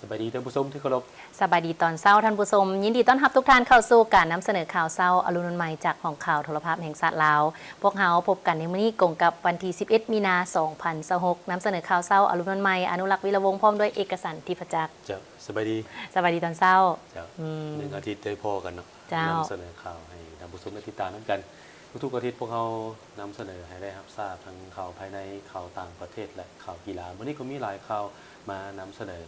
ສະບາຍດີທ່ານຜູ້ຊົມທີ່ເຄົາລົບ. ສະບາຍດີຕອນເຊົ້າທ່ານຜູ້ຊົມ, ຍິນດີຕ້ອນຮັບທຸກທ່ານເຂົ້າສູ່ການນຳສະເໜີຂ່າວເຊົ້າອະລຸນວັນໃໝ່ ຈາກຫ້ອງຂ່າວໂທລະພາບແຫ່ງຊາດລາວ. ພວກເຮົາພົບກັນໃນມື້ນີ້ກົງກັບວັນທີສິບເອັດ ມີນາ ສອງພັນຊາວຫົກ, ນຳສະເໜີຂ່າວເຊົ້າອະລຸນວັນໃໝ່ ອະນຸລັກ ວິລະວົງ ພ້ອມດ້ວຍເອກະສັນ ທິບພະຈັກ. ເຈົ້າ, ສະບາຍດີ. ສະບາຍດີຕອນເຊົ້າ. ເຈົ້າ, ອືມ ໜຶ່ງອາທິດໄດ້ພໍ້ກັນເນາະ. ເຈົ້າ, ນຳສະເໜີຂ່າວໃຫ້ທ່ານຜູ້ຊົມໄດ້ຕິດຕາມນຳກັນ. ທຸກໆອາທິດພວກເຮົານຳສະເໜີໃຫ້ໄດ້ຮັບຊາບທັງຂ່າວພາຍໃນ, ຂ່າວຕ່າງປະເທດ ແລະ ຂ່າວກິລາ. ມື້ນີ້ກໍມີຫຼາຍຂ່າວມານຳສະເໜີ.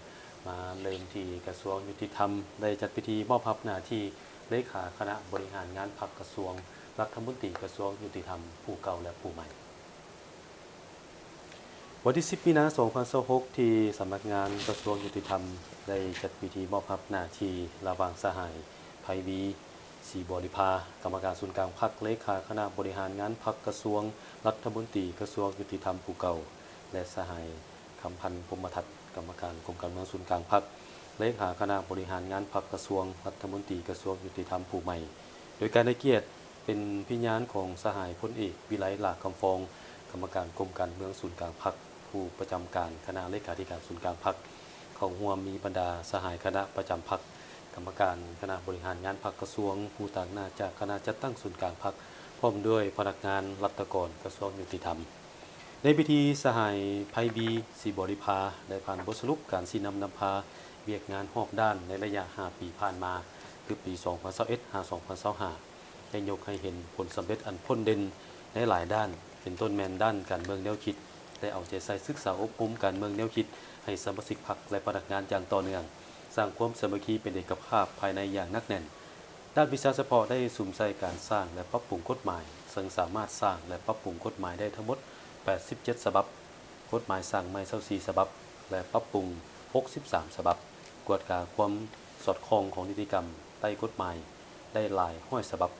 ມາເລີ່ມທີ່ກະຊວງຍຸຕິທຳ ໄດ້ຈັດພິທີມອບຮັບໜ້າທີ່ເລຂາຄະນະບໍລິຫານງານພັກກະຊວງ, ລັດຖະມົນຕີກະຊວງຍຸຕິທຳຜູ້ເກົ່າ ແລະ ຜູ້ໃໝ່. ວັນທີສິບ ມີນາ ສອງພັນຊາວຫົກ ທີ່ສຳນັກງານກະຊວງຍຸຕິທຳ ໄດ້ຈັດພິທີມອບຮັບໜ້າທີ່ລະຫວ່າງສະຫາຍ ໄພວີ ສີບໍລິພາ ກຳມະການສູນກາງພັກ, ເລຂາຄະນະບໍລິຫານງານພັກກະຊວງ, ລັດຖະມົນຕີກະຊວງຍຸຕິທຳຜູ້ເກົ່າ ແລະ ສະຫາຍ ຄຳພັນ ພົມມະທັດ ກຳມະການກົມການເມືອງສູນກາງພັກ, ເລຂາຄະນະບໍລິຫານງານພັກກະຊວງ, ລັດຖະມົນຕີກະຊວງຍຸຕິທຳຜູ້ໃໝ່, ໂດຍການໃຫ້ກຽດເປັນພິຍານຂອງສະຫາຍພົນເອກ ວິໄລ ຫຼ້າຄຳຟອງ ກຳມະການກົມການເມືອງສູນກາງພັກ, ຜູ້ປະຈຳການຄະນະເລຂາທິການສູນກາງພັກ. ເຂົ້າຮ່ວມມີບັນດາສະຫາຍຄະນະປະຈຳພັກ, ກຳມະການຄະນະບໍລິຫານງານພັກກະຊວງ, ຜູ້ຕາງໜ້າຈາກຄະນະຈັດຕັ້ງສູນກາງພັກ, ພ້ອມດ້ວຍພະນັກງານລັດຖະກອນກະຊວງຍຸຕິທຳ. ໃນພິທີ, ສະຫາຍ ໄພວີ ສີບໍລິພາ ໄດ້ຜ່ານບົດສະຫຼຸບການຊີ້ນຳນຳພາວຽກງານຮອບດ້ານໃນໄລຍະຫ້າປີຜ່ານມາ, ຄືປີສອງພັນຊາວເອັດ ຫາ ສອງພັນຊາວຫ້າ ໄດ້ຍົກໃຫ້ເຫັນຜົນສຳເລັດອັນພົ້ນເດັ່ນໃນຫຼາຍດ້ານ, ເປັນຕົ້ນແມ່ນດ້ານການເມືອງແນວຄິດ, ໄດ້ເອົາໃຈໃສ່ສຶກສາອົບຮົມການເມືອງແນວຄິດໃຫ້ສະມາຊິກພັກ ແລະ ພະນັກງານຢ່າງຕໍ່ເນື່ອງ, ສ້າງຄວາມສາມັກຄີເປັນເອກະພາບພາຍໃນຢ່າງໜັກແໜ້ນ. ດ້ານວິຊາສະເພາະໄດ້ສຸມໃສ່ການສ້າງ ແລະ ປັບປຸງກົດໝາຍ, ເຊິ່ງສາມາດສ້າງ ແລະ ປັບປຸງກົດໝາຍໄດ້ທັງໝົດ ແປດສິບເຈັດ ສະບັບ, ກົດໝາຍສ້າງໃໝ່ ຊາວສີ່ ສະບັບ ແລະ ປັບປຸງ ຫົກສິບສາມ ສະບັບ, ກວດກາຄວາມສອດຄ່ອງຂອງນິຕິກຳໃຕ້ກົດໝາຍໄດ້ຫຼາຍຮ້ອຍສະບັບ.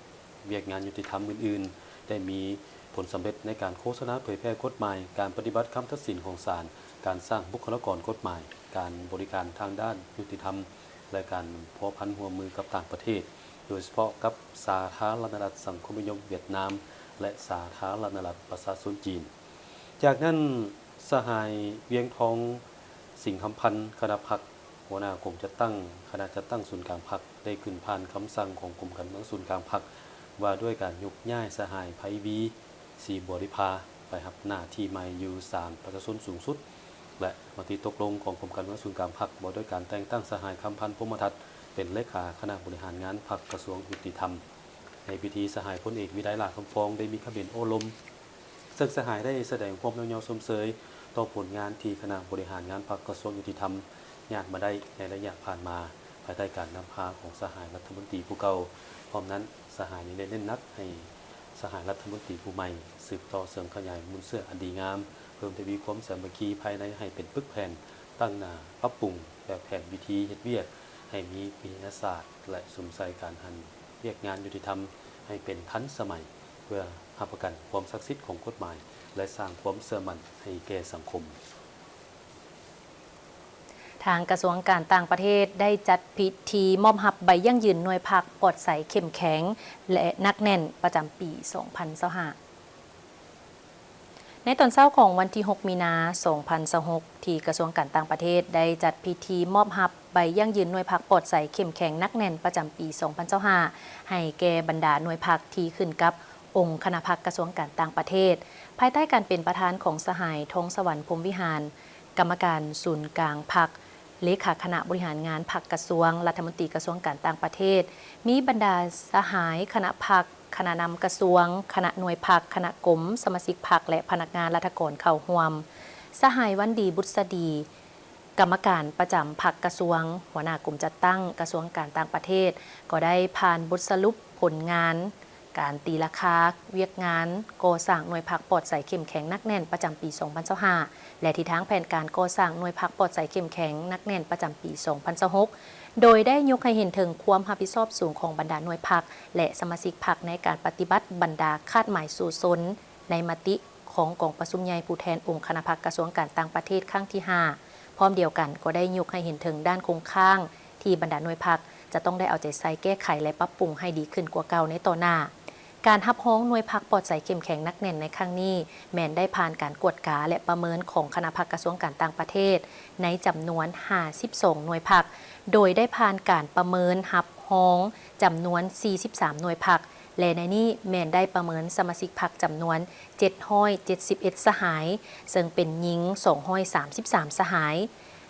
ວຽກງານຍຸຕິທຳອື່ນໆ ໄດ້ມີຜົນສຳເລັດໃນການໂຄສະນາເຜີຍແຜ່ກົດໝາຍ, ການປະຕິບັດຄຳຕັດສິນຂອງສານ, ການສ້າງບຸກຄະລາກອນກົດໝາຍ, ການບໍລິການທາງດ້ານຍຸຕິທຳ ແລະ ການພົວພັນຮ່ວມມືກັບຕ່າງປະເທດ, ໂດຍສະເພາະກັບສາທາລະນະລັດສັງຄົມນິຍົມຫວຽດນາມ ແລະ ສາທາລະນະລັດປະຊາຊົນຈີນ. ຈາກນັ້ນ, ສະຫາຍ ວຽງທອງ ສິງຄຳພັນ ຄະນະພັກ ຫົວໜ້າກົມຈັດຕັ້ງຄະນະຈັດຕັ້ງສູນກາງພັກ ໄດ້ຂຶ້ນຜ່ານຄຳສັ່ງຂອງກົມການເມືອງສູນກາງພັກ ວ່າດ້ວຍການຍົກຍ້າຍສະຫາຍ ໄພວີ ສີບໍລິພາ ໄປຮັບໜ້າທີ່ໃໝ່ຢູ່ສານປະຊາຊົນສູງສຸດ ແລະ ມະຕິຕົກລົງຂອງກົມການເມືອງສູນກາງພັກ ວ່າດ້ວຍການແຕ່ງຕັ້ງສະຫາຍ ຄຳພັນ ພົມມະທັດ ເປັນເລຂາຄະນະບໍລິຫານງານພັກກະຊວງຍຸຕິທຳ. ໃນພິທີ, ສະຫາຍພົນເອກ ວິໄລ ຫຼ້າຄຳຟອງ ໄດ້ມີຄຳເຫັນໂອ້ລົມ ເຊິ່ງສະຫາຍໄດ້ສະແດງຄວາມຍ້ອງຍໍຊົມເຊີຍຕໍ່ຜົນງານທີ່ຄະນະບໍລິຫານງານພັກກະຊວງຍຸຕິທຳຍາດມາໄດ້ໃນໄລຍະຜ່ານມາ, ພາຍໃຕ້ການນຳພາຂອງສະຫາຍລັດຖະມົນຕີຜູ້ເກົ່າ. ພ້ອມນັ້ນ, ສະຫາຍຍັງໄດ້ເນັ້ນໜັກໃຫ້ສະຫາຍລັດຖະມົນຕີຜູ້ໃໝ່ສືບຕໍ່ເສີມຂະຫຍາຍມູນເຊື້ອອັນດີງາມ, ເພີ່ມທະວີຄວາມສາມັກຄີພາຍໃນໃຫ້ເປັນປຶກແຜ່ນ, ຕັ້ງໜ້າປັບປຸງແບບແຜນວິທີເຮັດວຽກໃຫ້ມີວິທະຍາສາດ ແລະ ສຸມໃສ່ການຫັນວຽກງານຍຸຕິທຳໃຫ້ເປັນທັນສະໄໝ. ເພື່ອຮັບປະກັນຄວາມສັກສິດຂອງກົດໝາຍ ແລະ ສ້າງຄວາມເຊື່ອໝັ້ນໃຫ້ແກ່ສັງຄົມ. ທາງກະຊວງການຕ່າງປະເທດໄດ້ຈັດພິທີມອບຮັບໃບຢັ້ງຢືນໜ່ວຍພັກປອດໃສ ເຂັ້ມແຂງ ແລະ ໜັກແໜ້ນ ປະຈຳປີສອງພັນຊາວຫ້າ. ໃນຕອນເຊົ້າຂອງວັນທີຫົກ ມີນາ ສອງພັນຊາວຫົກ ທີ່ກະຊວງການຕ່າງປະເທດໄດ້ຈັດພິທີມອບຮັບໃບຢັ້ງຢືນໜ່ວຍພັກປອດໃສ ເຂັ້ມແຂງ ໜັກແໜ້ນ ປະຈຳປີສອງພັນຊາວຫ້າ ໃຫ້ແກ່ບັນດາໜ່ວຍພັກທີ່ຂຶ້ນກັບ ອົງຄະນະພັກກະຊວງການຕ່າງປະເທດ, ພາຍໃຕ້ການເປັນປະທານຂອງສະຫາຍ ທອງສະຫວັນ ພົມວິຫານ ກຳມະການສູນກາງພັກ, ເລຂາຄະນະບໍລິຫານງານພັກກະຊວງ, ລັດຖະມົນຕີກະຊວງການຕ່າງປະເທດ, ມີບັນດາສະຫາຍຄະນະພັກ, ຄະນະນຳກະຊວງ, ຄະນະໜ່ວຍພັກ, ຄະນະກົມ, ສະມາຊິກພັກ ແລະ ພະນັກງານລັດຖະກອນເຂົ້າຮ່ວມ. ສະຫາຍ ວັນດີ ບຸດສະດີ ກຳມະການປະຈຳພັກກະຊວງ, ຫົວໜ້າກົມຈັດຕັ້ງກະຊວງການຕ່າງປະເທດ ກໍໄດ້ຜ່ານບົດສະຫຼຸບຜົນງານການຕີລາຄາວຽກງານກໍ່ສ້າງໜ່ວຍພັກປອດໃສເຂັ້ມແຂງໜັກແໜ້ນປະຈຳປີສອງພັນຊາວຫ້າ ແລະ ທິດທາງແຜນການກໍ່ສ້າງໜ່ວຍພັກປອດໃສເຂັ້ມແຂງໜັກແໜ້ນປະຈຳປີສອງພັນຊາວຫົກ ໂດຍໄດ້ຍົກໃຫ້ເຫັນເຖິງຄວາມຮັບຜິດຊອບສູງຂອງບັນດາໜ່ວຍພັກ ແລະ ສະມາຊິກພັກໃນການປະຕິບັດບັນດາຄາດໝາຍສູ້ຊົນ ໃນມະຕິຂອງກອງປະຊຸມໃຫຍ່ຜູ້ແທນອົງຄະນະພັກກະຊວງການຕ່າງປະເທດຄັ້ງທີຫ້າ. ພ້ອມດຽວກັນກໍໄດ້ຍົກໃຫ້ເຫັນເຖິງດ້ານຄົງຄ້າງທີ່ບັນດາໜ່ວຍພັກຈະຕ້ອງໄດ້ເອົາໃຈໃສ່ແກ້ໄຂ ແລະ ປັບປຸງໃຫ້ດີຂຶ້ນກວ່າເກົ່າໃນຕໍ່ໜ້າ. ການຮັບຮອງໜ່ວຍພັກປອດໃສເຂັ້ມແຂງໜັກແໜ້ນໃນຄັ້ງນີ້ ແມ່ນໄດ້ຜ່ານການກວດກາ ແລະ ປະເມີນຂອງຄະນະພັກກະຊວງການຕ່າງປະເທດ ໃນຈຳນວນຫ້າສິບສອງໜ່ວຍພັກ, ໂດຍໄດ້ຜ່ານການປະເມີນຮັບຮອງຈຳນວນສີ່ສິບສາມໜ່ວຍພັກ ແລະ ໃນນີ້ແມ່ນໄດ້ປະເມີນສະມາຊິກພັກຈຳນວນເຈັດຮ້ອຍເຈັດສິບເອັດສະຫາຍ, ເຊິ່ງເປັນຍິງສອງຮ້ອຍສາມສິບສາມສະຫາຍ,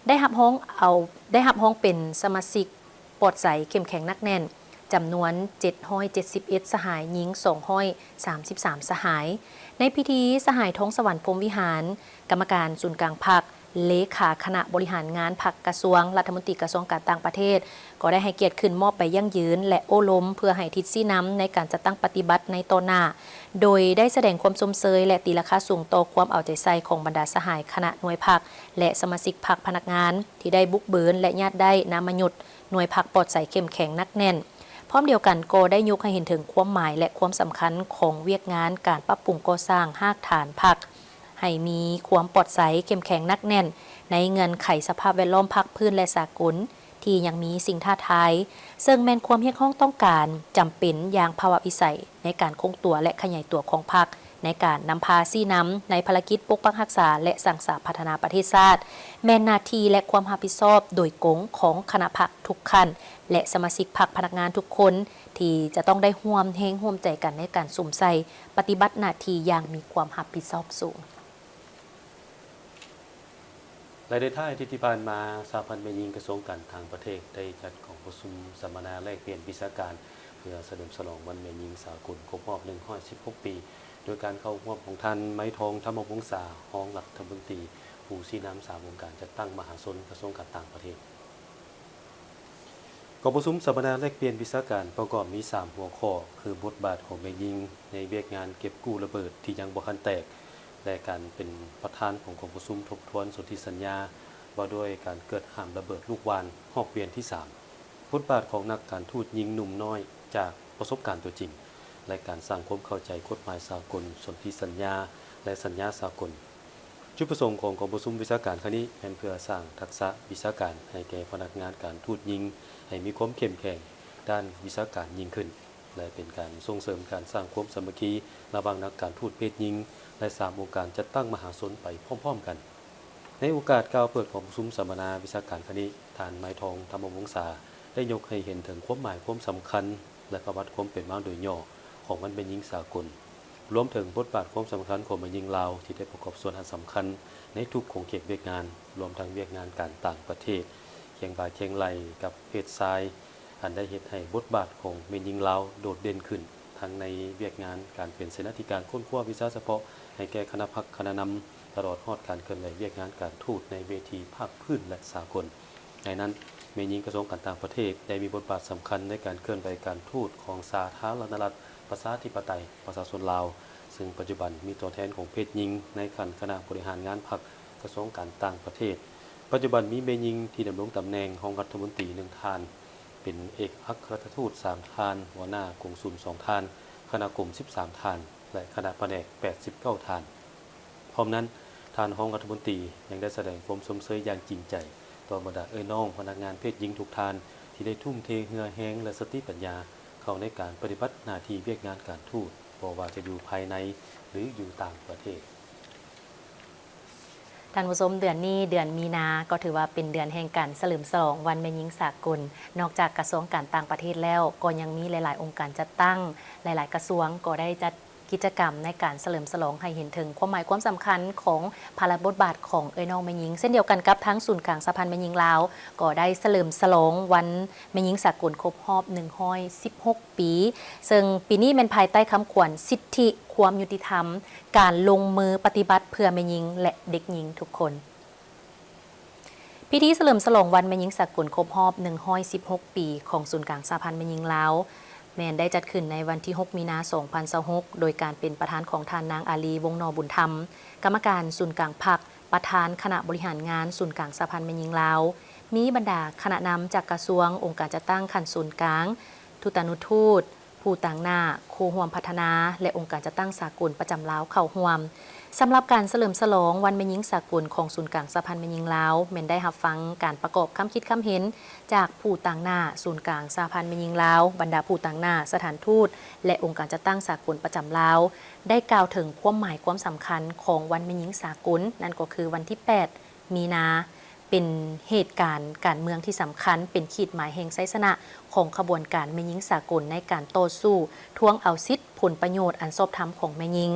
ໄດ້ຮັບຮອງເອົາ ໄດ້ຮັບຮອງເປັນສະມາຊິກ ປອດໃສເຂັ້ມແຂງໜັກແໜ້ນ ຈຳນວນເຈັດຮ້ອຍເຈັດສິບເອັດສະຫາຍ, ຍິງສອງຮ້ອຍສາມສິບສາມສະຫາຍ. ໃນພິທີ, ສະຫາຍ ທອງສະຫວັນ ພົມວິຫານ ກຳມະການສູນກາງພັກ, ເລຂາຄະນະບໍລິຫານງານພັກກະຊວງ, ລັດຖະມົນຕີກະຊວງການຕ່າງປະເທດ ກໍໄດ້ໃຫ້ກຽດຂຶ້ນມອບໃບຢັ້ງຢືນ ແລະ ໂອ້ລົມ ເພື່ອໃຫ້ທິດຊີ້ນຳໃນການຈັດຕັ້ງປະຕິບັດໃນຕໍ່ໜ້າ, ໂດຍໄດ້ສະແດງຄວາມຊົມເຊີຍ ແລະ ຕີລາຄາສູງຕໍ່ຄວາມເອົາໃຈໃສ່ຂອງບັນດາສະຫາຍຄະນະໜ່ວຍພັກ ແລະ ສະມາຊິກພັກພະນັກງານ ທີ່ໄດ້ບຸກເບີນ ແລະ ຍາດໄດ້ນາມມະຍຸດ ໜ່ວຍພັກປອດໃສເຂັ້ມແຂງໜັກແໜ້ນ. ພ້ອມດຽວກັນກໍໄດ້ຍົກໃຫ້ເຫັນເຖິງຄວາມໝາຍ ແລະ ຄວາມສຳຄັນຂອງວຽກງານການປັບປຸງກໍ່ສ້າງຮາກຖານພັກ ໃຫ້ມີຄວາມປອດໃສເຂັ້ມແຂງໜັກແໜ້ນ ໃນເງື່ອນໄຂສະພາບແວດລ້ອມພາກພື້ນ ແລະ ສາກົນ ທີ່ຍັງມີສິ່ງທ້າທາຍ, ເຊິ່ງແມ່ນຄວາມຮຽກຮ້ອງຕ້ອງການຈຳເປັນຢ່າງພາວະວິໄສ ໃນການຄົງຕົວ ແລະ ຂະຫຍາຍຕົວຂອງພັກ ໃນການນຳພາຊີ້ນຳໃນພາລະກິດປົກປັກຮັກສາ ແລະ ສ້າງສາພັດທະນາປະເທດຊາດ, ແມ່ນໜ້າທີ່ ແລະ ຄວາມຮັບຜິດຊອບໂດຍກົງຂອງຄະນະພັກທຸກຂັ້ນ ແລະ ສະມາຊິກພັກພະນັກງານທຸກຄົນ ທີ່ຈະຕ້ອງໄດ້ຮ່ວມແຮງຮ່ວມໃຈກັນໃນການສຸມໃສ່ປະຕິບັດໜ້າທີ່ຢ່າງມີຄວາມຮັບຜິດຊອບສູງ. ແລະ ໃນທ້າຍອາທິດທີ່ຜ່ານມາ, ສະຫະພັນແມ່ຍິງກະຊວງການຕ່າງປະເທດ ໄດ້ຈັດກອງປະຊຸມສຳມະນາແລກປ່ຽນວິຊາການ ເພື່ອສະເຫຼີມສະຫຼອງວັນແມ່ຍິງສາກົນຄົບຮອບໜຶ່ງຮ້ອຍສິບຫົກປີ ໂດຍການເຂົ້າຮ່ວມຂອງທ່ານ ໄມທອງ ທຳມະວົງສາ ຮອງລັດຖະມົນຕີ ຜູ້ຊີ້ນຳສາມອົງການຈັດຕັ້ງມະຫາຊົນກະຊວງການຕ່າງປະເທດ. ກອງປະຊຸມສຳມະນາແລກປ່ຽນວິຊາການປະກອບມີສາມຫົວຂໍ້ ຄື ບົດບາດຂອງແມ່ຍິງໃນວຽກງານເກັບກູ້ລະເບີດທີ່ຍັງບໍ່ທັນແຕກ ແລະ ການເປັນປະທານຂອງກອງປະຊຸມທົບທວນສົນທິສັນຍາ ວ່າດ້ວຍການເກີດຫ້າມລະເບີດລູກຫວ່ານຮອກວຽນທີສາມ, ບົດບາດຂອງນັກການທູດຍິງໜຸ່ມນ້ອຍຈາກປະສົບການຕົວຈິງ ແລະ ການສ້າງຄວາມເຂົ້າໃຈກົດໝາຍສາກົນ, ສົນທິສັນຍາ ແລະ ສັນຍາສາກົນ. ຈຸດປະສົງຂອງກອງປະຊຸມວິຊາການຄັ້ງນີ້ ແມ່ນເພື່ອສ້າງທັກສະວິຊາການໃຫ້ແກ່ພະນັກງານການທູດຍິງ ໃຫ້ມີຄວາມເຂັ້ມແຂງດ້ານວິຊາການຍິ່ງຂຶ້ນ ແລະ ເປັນການສົ່ງເສີມການສ້າງຄວາມສາມັກຄີລະຫວ່າງນັກການທູດເພດຍິງ ແລະ ສາມອົງການຈັດຕັ້ງມະຫາຊົນໄປພ້ອມໆກັນ. ໃນໂອກາດກ່າວເປີດກອງປະຊຸມສຳມະນາວິຊາການຄັ້ງນີ້, ທ່ານ ໄມທອງ ທຳມະວົງສາ ໄດ້ຍົກໃຫ້ເຫັນເຖິງຄວາມໝາຍຄວາມສຳຄັນ ແລະ ປະຫວັດຄວາມເປັນມາໂດຍຫຍໍ້ຂອງວັນແມ່ຍິງສາກົນ, ລວມເຖິງບົດບາດຄວາມສຳຄັນຂອງແມ່ຍິງລາວ ທີ່ໄດ້ປະກອບສ່ວນອັນສຳຄັນໃນທຸກຂົງເຂດວຽກງານ, ລວມທັງວຽກງານການຕ່າງປະເທດ, ຄຽງບ່າຄຽງໄຫຼ່ກັບເພດຊາຍ, ອັນໄດ້ເຮັດໃຫ້ບົດບາດຂອງແມ່ຍິງລາວໂດດເດັ່ນຂຶ້ນ ທັງໃນວຽກງານການເປັນເສນາທິການຄົ້ນຄວ້າວິຊາສະເພາະໃຫ້ແກ່ຄະນະພັກຄະນະນຳ, ຕະຫຼອດຮອດການເຄື່ອນໄຫວວຽກງານການທູດໃນເວທີພາກພື້ນ ແລະ ສາກົນ. ໃນນັ້ນ, ແມ່ຍິງກະຊວງການຕ່າງປະເທດໄດ້ມີບົດບາດສຳຄັນໃນການເຄື່ອນໄຫວການທູດຂອງສາທາລະນະລັດ ປະຊາທິປະໄຕ ປະຊາຊົນລາວ, ເຊິ່ງປັດຈຸບັນມີຕົວແທນຂອງເພດຍິງໃນຂັ້ນຄະນະບໍລິຫານງານພັກກະຊວງການຕ່າງປະເທດ. ປັດຈຸບັນມີແມ່ຍິງທີ່ດຳລົງຕຳແໜ່ງຮອງລັດຖະມົນຕີໜຶ່ງທ່ານ, ເປັນເອກອັກຄະລັດຖະທູດສາມທ່ານ, ຫົວໜ້າກົງສຸນສອງທ່ານ, ຄະນະກົມສິບສາມທ່ານ ແລະ ຄະນະພະແນກແປດສິບເກົ້າທ່ານ. ພ້ອມນັ້ນ, ທ່ານຮອງລັດຖະມົນຕີຍັງໄດ້ສະແດງຄວາມຊົມເຊີຍຢ່າງຈິງໃຈຕໍ່ບັນດາເອື້ອຍນ້ອງພະນັກງານເພດຍິງທຸກທ່ານ ທີ່ໄດ້ທຸ່ມເທເຫື່ອແຮງ ແລະ ສະຕິປັນຍາເຂົ້າໃນການປະຕິບັດໜ້າທີ່ວຽກງານການທູດ, ບໍ່ວ່າຈະຢູ່ພາຍໃນ ຫຼື ຢູ່ຕ່າງປະເທດ. ທ່ານຜູ້ຊົມ, ເດືອນນີ້ເດືອນມີນາ ກໍຖືວ່າເປັນເດືອນແຫ່ງການສະເຫຼີມສະຫຼອງວັນແມ່ຍິງສາກົນ. ນອກຈາກກະຊວງການຕ່າງປະເທດແລ້ວ, ກໍຍັງມີຫຼາຍໆອົງການຈັດຕັ້ງ, ຫຼາຍໆກະຊວງກໍໄດ້ຈັດ ກິດຈະກຳໃນການສະເຫຼີມສະຫຼອງໃຫ້ເຫັນເຖິງຄວາມໝາຍຄວາມສຳຄັນຂອງພາລະບົດບາດຂອງເອື້ອຍນ້ອງແມ່ຍິງ, ເຊັ່ນດຽວກັນກັບທາງສູນກາງສະຫະພັນແມ່ຍິງລາວ ກໍໄດ້ສະເຫຼີມສະຫຼອງວັນແມ່ຍິງສາກົນຄົບຮອບໜຶ່ງຮ້ອຍສິບຫົກປີ, ເຊິ່ງປີນີ້ແມ່ນພາຍໃຕ້ຄຳຂວັນ ສິດທິ, ຄວາມຍຸຕິທຳ, ການລົງມືປະຕິບັດເພື່ອແມ່ຍິງ ແລະ ເດັກຍິງທຸກຄົນ. ພິທີສະເຫຼີມສະຫຼອງວັນແມ່ຍິງສາກົນຄົບຮອບໜຶ່ງຮ້ອຍສິບຫົກປີຂອງສູນກາງສະຫະພັນແມ່ຍິງລາວ ແມ່ນໄດ້ຈັດຂຶ້ນໃນວັນທີຫົກ ມີນາ ສອງພັນຊາວຫົກ ໂດຍການເປັນປະທານຂອງທ່ານນາງ ອາລີ ວົງໜໍບຸນທຳ ກຳມະການສູນກາງພັກ, ປະທານຄະນະບໍລິຫານງານສູນກາງສະຫະພັນແມ່ຍິງລາວ, ມີບັນດາຄະນະນຳຈາກກະຊວງ, ອົງການຈັດຕັ້ງຂັ້ນສູນກາງ, ທູຕານຸທູດ, ຜູ້ຕາງໜ້າ, ຄູ່ຮ່ວມພັດທະນາ ແລະ ອົງການຈັດຕັ້ງສາກົນປະຈຳລາວເຂົ້າຮ່ວມ. ສຳລັບການສະເຫຼີມສະຫຼອງວັນແມ່ຍິງສາກົນຂອງສູນກາງສະຫະພັນແມ່ຍິງລາວ ແມ່ນໄດ້ຮັບຟັງການປະກອບຄຳຄິດຄຳເຫັນຈາກຜູ້ຕາງໜ້າສູນກາງສະຫະພັນແມ່ຍິງລາວ, ບັນດາຜູ້ຕາງໜ້າສະຖານທູດ ແລະ ອົງການຈັດຕັ້ງສາກົນປະຈຳລາວ ໄດ້ກ່າວເຖິງຄວາມໝາຍຄວາມສຳຄັນຂອງວັນແມ່ຍິງສາກົນ, ນັ້ນກໍຄືວັນທີແປດ ມີນາ ເປັນເຫດການການເມືອງທີ່ສຳຄັນ, ເປັນຂີດໝາຍແຫ່ງໄຊຊະນະຂອງຂະບວນການແມ່ຍິງສາກົນໃນການຕໍ່ສູ້ທວງເອົາສິດຜົນປະໂຫຍດອັນຊອບທຳຂອງແມ່ຍິງ.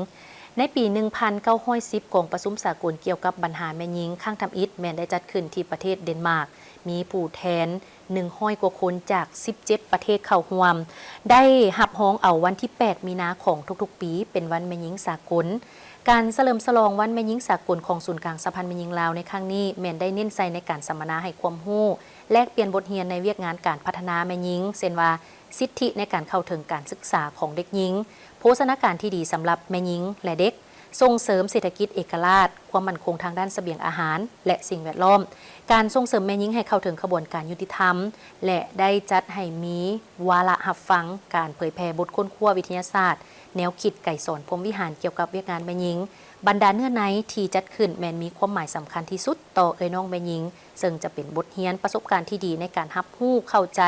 ໃນປີໜຶ່ງພັນເກົ້າຮ້ອຍສິບ ກອງປະຊຸມສາກົນກ່ຽວກັບບັນຫາແມ່ຍິງຄັ້ງທຳອິດແມ່ນໄດ້ຈັດຂຶ້ນທີ່ປະເທດເດນມາກ, ມີຜູ້ແທນໜຶ່ງຮ້ອຍກວ່າຄົນຈາກສິບເຈັດປະເທດເຂົ້າຮ່ວມ, ໄດ້ຮັບຮອງເອົາວັນທີແປດ ມີນາຂອງທຸກໆປີເປັນວັນແມ່ຍິງສາກົນ. ການສະເຫຼີມສະຫຼອງວັນແມ່ຍິງສາກົນຂອງສູນກາງສະຫະພັນແມ່ຍິງລາວໃນຄັ້ງນີ້ ແມ່ນໄດ້ເນັ້ນໃສ່ໃນການສຳມະນາໃຫ້ຄວາມຮູ້, ແລກປ່ຽນບົດຮຽນໃນວຽກງານການພັດທະນາແມ່ຍິງ, ເຊັ່ນວ່າ ສິດທິໃນການເຂົ້າເຖິງການສຶກສາຂອງເດັກຍິງ, ໂພຊະນາການທີ່ດີສຳລັບແມ່ຍິງ ແລະ ເດັກ, ສົ່ງເສີມເສດຖະກິດເອກະລາດ, ຄວາມໝັ້ນຄົງທາງດ້ານສະບຽງອາຫານ ແລະ ສິ່ງແວດລ້ອມ, ການສົ່ງເສີມແມ່ຍິງໃຫ້ເຂົ້າເຖິງຂະບວນການຍຸຕິທຳ ແລະ ໄດ້ຈັດໃຫ້ມີວາລະຮັບຟັງການເຜີຍແຜ່ບົດຄົ້ນຄວ້າວິທະຍາສາດ ແນວຄິດໄກສອນ ພົມວິຫານ ກ່ຽວກັບວຽກງານແມ່ຍິງ. ບັນດາເນື້ອໃນທີ່ຈັດຂຶ້ນແມ່ນມີຄວາມໝາຍສຳຄັນທີ່ສຸດຕໍ່ເອື້ອຍນ້ອງແມ່ຍິງ, ເຊິ່ງຈະເປັນບົດຮຽນປະສົບການທີ່ດີໃນການຮັບຮູ້ເຂົ້າໃຈ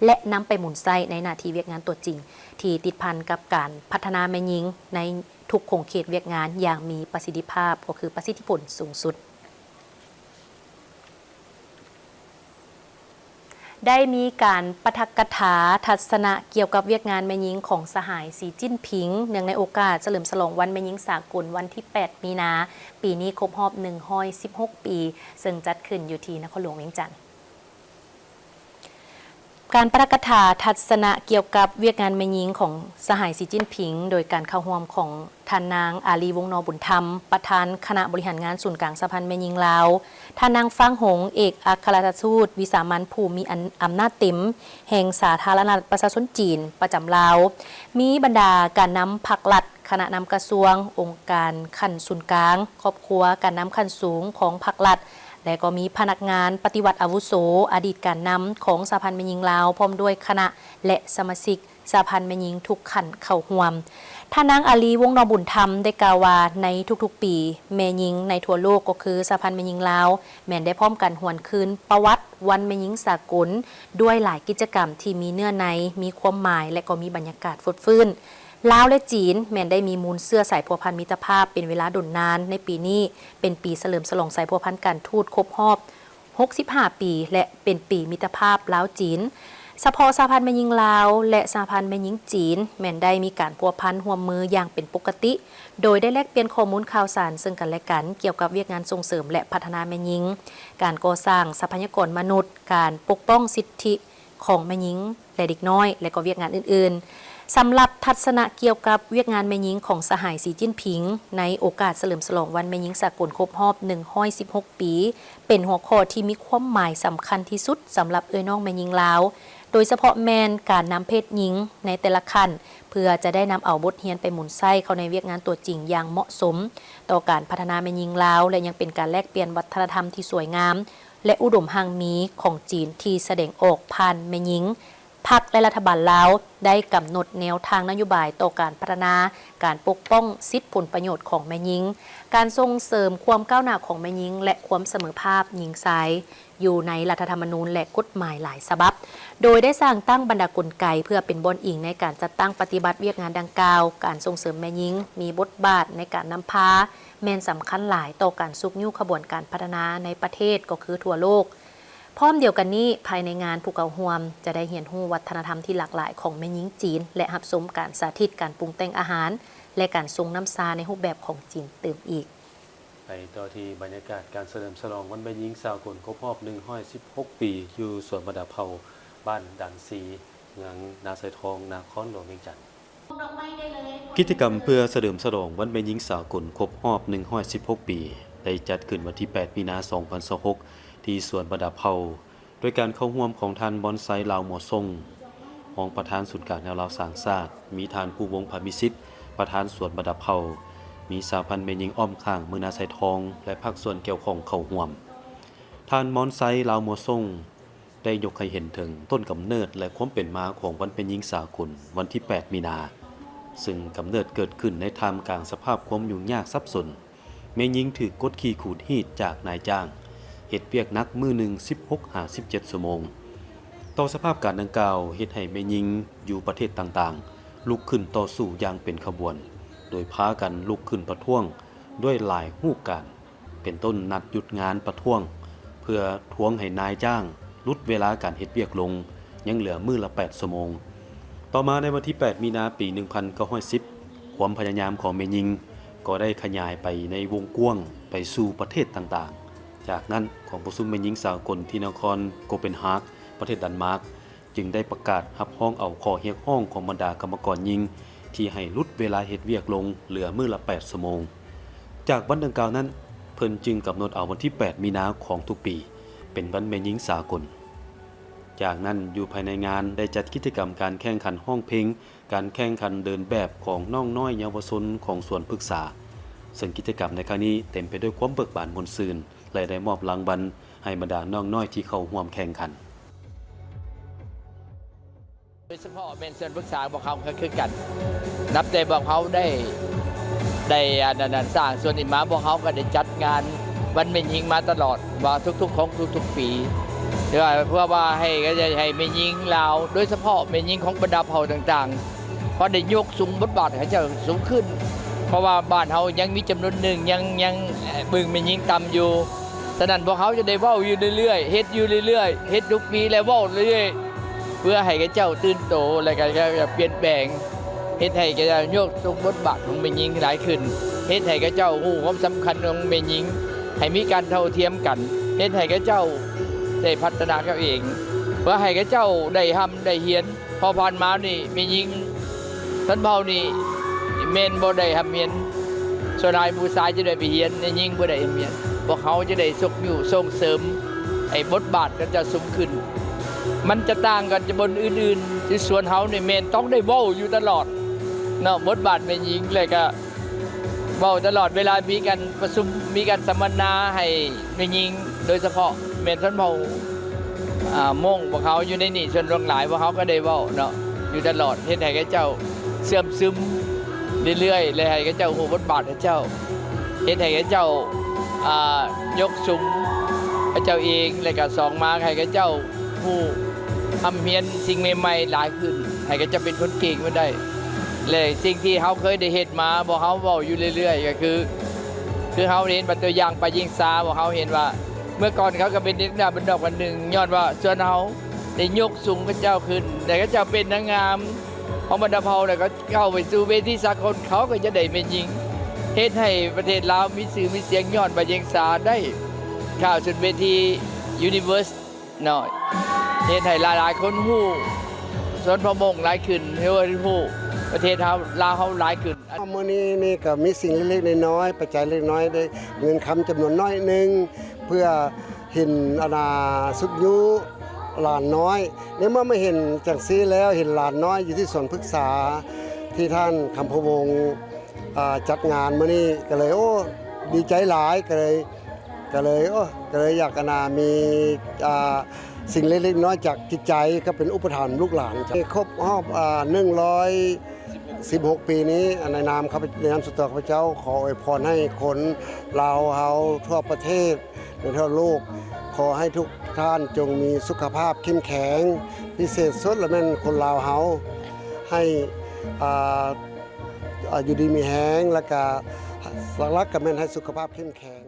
ແລະ ນຳໄປໝູນໃຊ້ໃນໜ້າທີ່ວຽກງານຕົວຈິງ ທີ່ຕິດພັນກັບການພັດທະນາແມ່ຍິງໃນທຸກຂົງເຂດວຽກງານຢ່າງມີປະສິດທິພາບ, ກໍຄືປະສິດທິຜົນສູງສຸດ. ໄດ້ມີການປາຖະກະຖາທັດສະນະກ່ຽວກັບວຽກງານແມ່ຍິງຂອງສະຫາຍ ສີ ຈິ້ນຜິງ ເນື່ອງໃນໂອກາດສະເຫຼີມສະຫຼອງວັນແມ່ຍິງສາກົນວັນທີແປດ ມີນາ ປີນີ້ຄົບຮອບໜຶ່ງຮ້ອຍສິບຫົກປີ, ເຊິ່ງຈັດຂຶ້ນຢູ່ທີ່ນະຄອນຫຼວງວຽງຈັນ. ການປາຖະກະຖາທັດສະນະກ່ຽວກັບວຽກງານແມ່ຍິງຂອງສະຫາຍ ສີ ຈິ້ນຜິງ ໂດຍການເຂົ້າຮ່ວມຂອງ ທ່ານນາງ ອາລີ ວົງນໍບຸນທຳ ປະທານຄະນະບໍລິຫານງານສູນກາງສະຫະພັນແມ່ຍິງລາວ, ທ່ານນາງ ຟາງ ຫົງ ເອກອັກຄະລັດຖະທູດວິສາມັນຜູ້ມີອຳນາດເຕັມແຫ່ງສາທາລະນະລັດປະຊາຊົນຈີນປະຈຳລາວ, ມີບັນດາການນຳພັກລັດ, ຄະນະນຳກະຊວງ, ອົງການຂັ້ນສູນກາງ, ຄອບຄົວ, ການນຳຂັ້ນສູງຂອງພັກລັດ ແລະ ກໍມີພະນັກງານປະຕິວັດອາວຸໂສ, ອະດີດການນຳຂອງສະຫະພັນແມ່ຍິງລາວ ພ້ອມດ້ວຍຄະນະ ແລະ ສະມາຊິກ ສະຫະພັນແມ່ຍິງທຸກຂັ້ນເຂົ້າຮ່ວມ. ທ່ານນາງ ອາລີ ວົງນໍບຸນທຳ ໄດ້ກ່າວວ່າ ໃນທຸກໆປີ ແມ່ຍິງໃນທົ່ວໂລກ ກໍຄືສະຫະພັນແມ່ຍິງລາວ ແມ່ນໄດ້ພ້ອມກັນຫວນຄືນປະຫວັດວັນແມ່ຍິງສາກົນ ດ້ວຍຫຼາຍກິດຈະກຳທີ່ມີເນື້ອໃນ, ມີຄວາມໝາຍ ແລະ ກໍມີບັນຍາກາດຟົດຟື້ນ. ລາວ ແລະ ຈີນ ແມ່ນໄດ້ມີມູນເຊື້ອສາຍພົວພັນມິດຕະພາບເປັນເວລາດົນນານ, ໃນປີນີ້ເປັນປີສະເຫຼີມສະຫຼອງສາຍພົວພັນການທູດຄົບຮອບ ຫົກສິບຫ້າປີ ແລະ ເປັນປີມິດຕະພາບລາວ-ຈີນ. ສະເພາະສະຫະພັນແມ່ຍິງລາວ ແລະ ສະຫະພັນແມ່ຍິງຈີນ ແມ່ນໄດ້ມີການພົວພັນຮ່ວມມືຢ່າງເປັນປົກກະຕິ, ໂດຍໄດ້ແລກປ່ຽນຂໍ້ມູນຂ່າວສານເຊິ່ງກັນແລະກັນ ກ່ຽວກັບວຽກງານສົ່ງເສີມ ແລະ ພັດທະນາແມ່ຍິງ, ການກໍ່ສ້າງຊັບພະຍາກອນມະນຸດ, ການປົກປ້ອງສິດທິຂອງແມ່ຍິງ ແລະ ເດັກນ້ອຍ ແລະ ກໍວຽກງານອື່ນໆ. ສຳລັບທັດສະນະກ່ຽວກັບວຽກງານແມ່ຍິງຂອງສະຫາຍ ສີ ຈິ້ນຜິງ ໃນໂອກາດສະເຫຼີມສະຫຼອງວັນແມ່ຍິງສາກົນຄົບຮອບໜຶ່ງຮ້ອຍສິບຫົກປີ ເປັນຫົວຂໍ້ທີ່ມີຄວາມໝາຍສຳຄັນທີ່ສຸດສຳລັບເອື້ອຍນ້ອງແມ່ຍິງລາວ, ໂດຍສະເພາະແມ່ນການນຳເພດຍິງໃນແຕ່ລະຂັ້ນ ເພື່ອຈະໄດ້ນຳເອົາບົດຮຽນໄປໝູນໃຊ້ເຂົ້າໃນວຽກງານຕົວຈິງຢ່າງເໝາະສົມຕໍ່ການພັດທະນາແມ່ຍິງລາວ ແລະ ຍັງເປັນການແລກປ່ຽນວັດທະນະທຳທີ່ສວຍງາມ ແລະ ອຸດົມຮັ່ງມີຂອງຈີນທີ່ສະແດງອອກຜ່ານແມ່ຍິງ. ພັກ ແລະ ລັດຖະບານລາວໄດ້ກຳນົດແນວທາງນະໂຍບາຍຕໍ່ການພັດທະນາ, ການປົກປ້ອງສິດຜົນປະໂຫຍດຂອງແມ່ຍິງ, ການສົ່ງເສີມຄວາມກ້າວໜ້າຂອງແມ່ຍິງ ແລະ ຄວາມສະເໝີພາບຍິງຊາຍຢູ່ໃນລັດຖະທຳມະນູນ ແລະ ກົດໝາຍຫຼາຍສະບັບ, ໂດຍໄດ້ສ້າງຕັ້ງບັນດາກົນໄກເພື່ອເປັນບ່ອນອີງໃນການຈັດຕັ້ງປະຕິບັດວຽກງານດັ່ງກ່າວ. ການສົ່ງເສີມແມ່ຍິງມີບົດບາດໃນການນຳພາ ແມ່ນສຳຄັນຫຼາຍຕໍ່ການຊຸກຍູ້ຂະບວນການພັດທະນາໃນປະເທດ ກໍຄືທົ່ວໂລກ. ພ້ອມດຽວກັນນີ້, ພາຍໃນງານຜູ້ເຂົ້າຮ່ວມຈະໄດ້ຮຽນຮູ້ວັດທະນະທຳທີ່ຫຼາກຫຼາຍຂອງແມ່ຍິງຈີນ ແລະ ຮັບຊົມການສາທິດການປຸງແຕ່ງອາຫານ ແລະ ການຊົງນ້ຳຊາໃນຮູບແບບຂອງຈີນຕື່ມອີກ. ໄປຕໍ່ທີ່ບັນຍາກາດການສະເຫຼີມສະຫຼອງວັນແມ່ຍິງສາກົນຄົບຮອບໜຶ່ງຮ້ອຍສິບຫົກປີ ຢູ່ສວນບັນດາເຜົ່າ ບ້ານດັນຊີ ເມືອງນາຊາຍທອງ ນະຄອນຫຼວງວຽງຈັນ. ກິດຈະກຳເພື່ອສະເຫຼີມສະຫຼອງວັນແມ່ຍິງສາກົນຄົບຮອບໜຶ່ງຮ້ອຍສິບຫົກປີ ໄດ້ຈັດຂຶ້ນວັນທີແປດ ມີນາ ສອງພັນຊາວຫົກ ທີ່ສວນບັນດາເຜົ່າ ໂດຍການເຂົ້າຮ່ວມຂອງທ່ານ ມອນໄຊ ລາວມົວຊົງ ຮອງປະທານສູນກາງແນວລາວສ້າງຊາດ, ມີທ່ານ ພູວົງ ຜາມີສິດ ປະທານສວນບັນດາເຜົ່າ, ມີສະຫະພັນແມ່ຍິງອ້ອມຂ້າງເມືອງນາຊາຍທອງ ແລະ ພາກສ່ວນກ່ຽວຂ້ອງເຂົ້າຮ່ວມ. ທ່ານ ມອນໄຊ ລາວມົວຊົງ ໄດ້ຍົກໃຫ້ເຫັນເຖິງຕົ້ນກຳເນີດ ແລະ ຄວາມເປັນມາຂອງວັນແມ່ຍິງສາກົນວັນທີແປດ ມີນາ, ເຊິ່ງກຳເນີດເກີດຂຶ້ນໃນທ່າມກາງສະພາບຄວາມຫຍຸ້ງຍາກສັບສົນ ແມ່ຍິງຖືກກົດຂີ່ຂູດຮີດຈາກນາຍຈ້າງ, ເຮັດວຽກໜັກມື້ໜຶ່ງສິບຫົກຫາສິບເຈັດຊົ່ວໂມງ. ຕໍ່ສະພາບການດັ່ງກ່າວ ເຮັດໃຫ້ແມ່ຍິງຢູ່ປະເທດຕ່າງໆ ລຸກຂຶ້ນຕໍ່ສູ້ຢ່າງເປັນຂະບວນ, ໂດຍພາກັນລຸກຂຶ້ນປະທ້ວງດ້ວຍຫຼາຍຮູບການ. ເປັນຕົ້ນນັດຢຸດງານປະທ້ວງ ເພື່ອທວງໃຫ້ນາຍຈ້າງຫຼຸດເວລາການເຮັດວຽກລົງ, ຍັງເຫຼືອມື້ລະແປດຊົ່ວໂມງ. ຕໍ່ມາໃນວັນທີແປດມີນາປີໜຶ່ງພັນເກົ້າຮ້ອຍສິບ ຄວາມພະຍາຍາມຂອງແມ່ຍິງກໍໄດ້ຂະຫຍາຍໄປໃນວົງກວ້າງໄປສູ່ປະເທດຕ່າງໆ. ຈາກນັ້ນ ກອງປະຊຸມແມ່ຍິງສາກົນທີ່ນະຄອນໂກເປນຮາກ ປະເທດດັນມາກ ຈຶ່ງໄດ້ປະກາດຮັບຮອງເອົາຂໍ້ຮຽກຮ້ອງຂອງບັນດາກຳມະກອນຍິງ ທີ່ໃຫ້ຫຼຸດເວລາເຮັດວຽກລົງເຫຼືອມື້ລະແປດຊົ່ວໂມງ. ຈາກວັນດັ່ງກ່າວນັ້ນ ເພິ່ນຈຶ່ງກຳນົດເອົາວັນທີແປດມີນາຂອງທຸກປີ ເປັນວັນແມ່ຍິງສາກົນ. ຈາກນັ້ນ ຢູ່ພາຍໃນງານໄດ້ຈັດກິດຈະກຳການແຂ່ງຂັນຮ້ອງເພງ, ການແຂ່ງຂັນເດີນແບບຂອງນ້ອງນ້ອຍເຍົາວະຊົນຂອງສວນພຶກສາ, ເຊິ່ງກິດຈະກຳໃນຄັ້ງນີ້ເຕັມໄປດ້ວຍຄວາມເບີກບານມ່ວນຊື່ນ ແລະ ໄດ້ມອບລາງວັນໃຫ້ບັນດານ້ອງນ້ອຍທີ່ເຂົ້າຮ່ວມແຂ່ງຂັນ. ໂດຍສະເພາະແມ່ນສວນປຶກສາພວກເຮົາກໍຄືກັນ. ນັບແຕ່ພວກເຮົາໄດ້ ໄດ້ ອັນນັ້ນ ສ້າງສວນນີ້ມາ, ພວກເຮົາກໍໄດ້ຈັດງານວັນແມ່ຍິງມາຕະຫຼອດ ວ່າທຸກໆ ຂອງທຸກໆປີ ເພື່ອ ເພື່ອວ່າໃຫ້ ໃຫ້ແມ່ຍິງລາວ ໂດຍສະເພາະແມ່ຍິງຂອງບັນດາເຜົ່າຕ່າງໆ ເພາະໄດ້ຍົກສູງບົດບາດໃຫ້ເຈົ້າສູງຂຶ້ນ, ເພາະວ່າບ້ານເຮົາຍັງມີຈຳນວນໜຶ່ງ ຍັງ ຍັງເບິ່ງແມ່ຍິງຕ່ຳຢູ່. ສະນັ້ນ ພວກເຮົາຈະໄດ້ເວົ້າຢູ່ເລື້ອຍໆ ເຮັດຢູ່ເລື້ອຍໆ ເຮັດທຸກປີ ແລະ ເວົ້າເລື້ອຍໆ ເພື່ອໃຫ້ເຂົາເຈົ້າຕື່ນໂຕ ແລະ ກໍ ກໍປ່ຽນແປງ, ເຮັດໃຫ້ເຂົາເຈົ້າຍົກສູງບົດບາດຂອງແມ່ຍິງຫຼາຍຂຶ້ນ, ເຮັດໃຫ້ເຂົາເຈົ້າຮູ້ຄວາມສຳຄັນຂອງແມ່ຍິງ, ໃຫ້ມີການເທົ່າທຽມກັນ, ເຮັດໃຫ້ເຂົາເຈົ້າໄດ້ພັດທະນາເຂົາເອງ, ເພື່ອໃຫ້ເຂົາເຈົ້າໄດ້ຮ່ຳໄດ້ຮຽນ. ເພາະຜ່ານມານີ້ແມ່ຍິງຊົນເຜົ່ານີ້ແມ່ນບໍ່ໄດ້ຮ່ຳຮຽນ, ສ່ວນຫຼາຍຜູ້ຊາຍຈະໄດ້ໄປຮຽນ, ແມ່ຍິງບໍ່ໄດ້ຮ່ຳຮຽນ. ພວກເຮົາຈະໄດ້ຊຸກຍູ້ສົ່ງເສີມໃຫ້ບົດບາດຂອງເຂົາເຈົ້າສູງຂຶ້ນ. ມັນຈະຕ່າງກັນຈາກບ່ອນອື່ນໆ, ທີ່ສວນເຮົານີ້ແມ່ນຕ້ອງໄດ້ເວົ້າຢູ່ຕະຫຼອດເນາະ, ບົດບາດແມ່ຍິງ ແລະ ກະ ເວົ້າຕະຫຼອດເວລາມີການປະຊຸມ, ມີການສຳມະນາໃຫ້ແມ່ຍິງ, ໂດຍສະເພາະແມ່ນຊົນເຜົ່າ ອາ ມົ້ງ ພວກເຮົາຢູ່ໃນນີ້ສ່ວນຫຼວງຫຼາຍ, ພວກເຮົາກໍໄດ້ເວົ້າເນາະ ຢູ່ຕະຫຼອດ, ເຮັດໃຫ້ເຂົາເຈົ້າເຊື່ອມຊຶມເລື້ອຍໆ ແລະ ໃຫ້ເຂົາເຈົ້າຮູ້ບົດບາດເຂົາເຈົ້າ, ເຮັດໃຫ້ເຂົາເຈົ້າ ອາ ຍົກສູງເຂົາເຈົ້າເອງ, ແລະ ກະສອງມາໃຫ້ເຂົາເຈົ້າ ຜູ້ຮ່ຳຮຽນສິ່ງໃໝ່ໆຫຼາຍຂຶ້ນ, ໃຫ້ເຂົາເຈົ້າເປັນຄົນເກັ່ງມາໄດ້. ແລະ ສິ່ງທີ່ເຮົາເຄີຍໄດ້ເຮັດມາ, ພວກເຮົາເວົ້າຢູ່ເລື້ອຍໆ ກໍຄື ຄືເຮົາເຫັນວ່າຕົວຢ່າງປາຍິງສາ, ພວກເຮົາເຫັນວ່າເມື່ອກ່ອນເຂົາກໍເປັນເດັກນ້ອຍບ້ານນອກບ້ານໜຶ່ງ, ຍ້ອນວ່າສ່ວນເຮົາໄດ້ຍົກສູງເຂົາເຈົ້າຂຶ້ນ, ແລະ ເຂົາເຈົ້າເປັນນາງງາມຂອງບັນດາເຜົ່າ, ແລ້ວກໍເຂົ້າໄປສູ່ເວທີສາກົນ, ເຂົາກໍຈະໄດ້ແມ່ຍິງ, ເຮັດໃຫ້ປະເທດລາວມີຊື່ມີສຽງ, ຍ້ອນປາຍິງສາໄດ້ ຂ້າວຂຶ້ນເວທີ Universe ເນາະ, ເຮັດໃຫ້ຫຼາຍໆຄົນຮູ້ຊົນເຜົ່າມົ້ງຫຼາຍຂຶ້ນ, ເຮັດໃຫ້ຮູ້ປະເທດເຮົາ ລາວເຮົາຫຼາຍຂຶ້ນ. ມື້ນີ້ນີ້ກໍມີສິ່ງເລັກໆນ້ອຍໆ, ປັດໄຈເລັກນ້ອຍ, ໄດ້ເງິນຄຳຈຳນວນໜ້ອຍໜຶ່ງ ເພື່ອເຫັນອັນນ່າຊຸກຍູ້ຫຼານນ້ອຍ. ໃນເມື່ອມາເຫັນຈັ່ງຊີ້ແລ້ວ, ເຫັນຫຼານນ້ອຍຢູ່ທີ່ສວນພຶກສາ ທີ່ທ່ານຄຳພະວົງ ອ່າ ຈັດງານມື້ນີ້ ກໍເລີຍ ໂອ້ ດີໃຈຫຼາຍ, ກໍເລີຍ ກໍເລີຍ ໂອ້ ກໍເລີຍຢາກ ອັນນ່າ ມີ ອ່າ ສິ່ງເລັກໆນ້ອຍໆຈາກຈິດໃຈ ກໍເປັນອຸປະຖາມລູກຫຼານ. ໃນຄົບຮອບ ອ່າ ໜຶ່ງຮ້ອຍສິບຫົກປີນີ້ ໃນນາມຂ້າພະ ໃນນາມສ່ວນຕົວຂ້າພະເຈົ້າ ຂໍອວຍພອນໃຫ້ຄົນລາວເຮົາທົ່ວປະເທດ ໃນທົ່ວໂລກ, ຂໍໃຫ້ທຸກທ່ານຈົ່ງມີສຸຂະພາບເຂັ້ມແຂງ, ພິເສດສຸດລະແມ່ນຄົນລາວເຮົາ ໃຫ້ ອ່າ ອ່າ ຢູ່ດີມີແຮງ, ແລ້ວກະຫຼັກໆກໍແມ່ນໃຫ້ສຸຂະພາບເຂັ້ມແຂງ.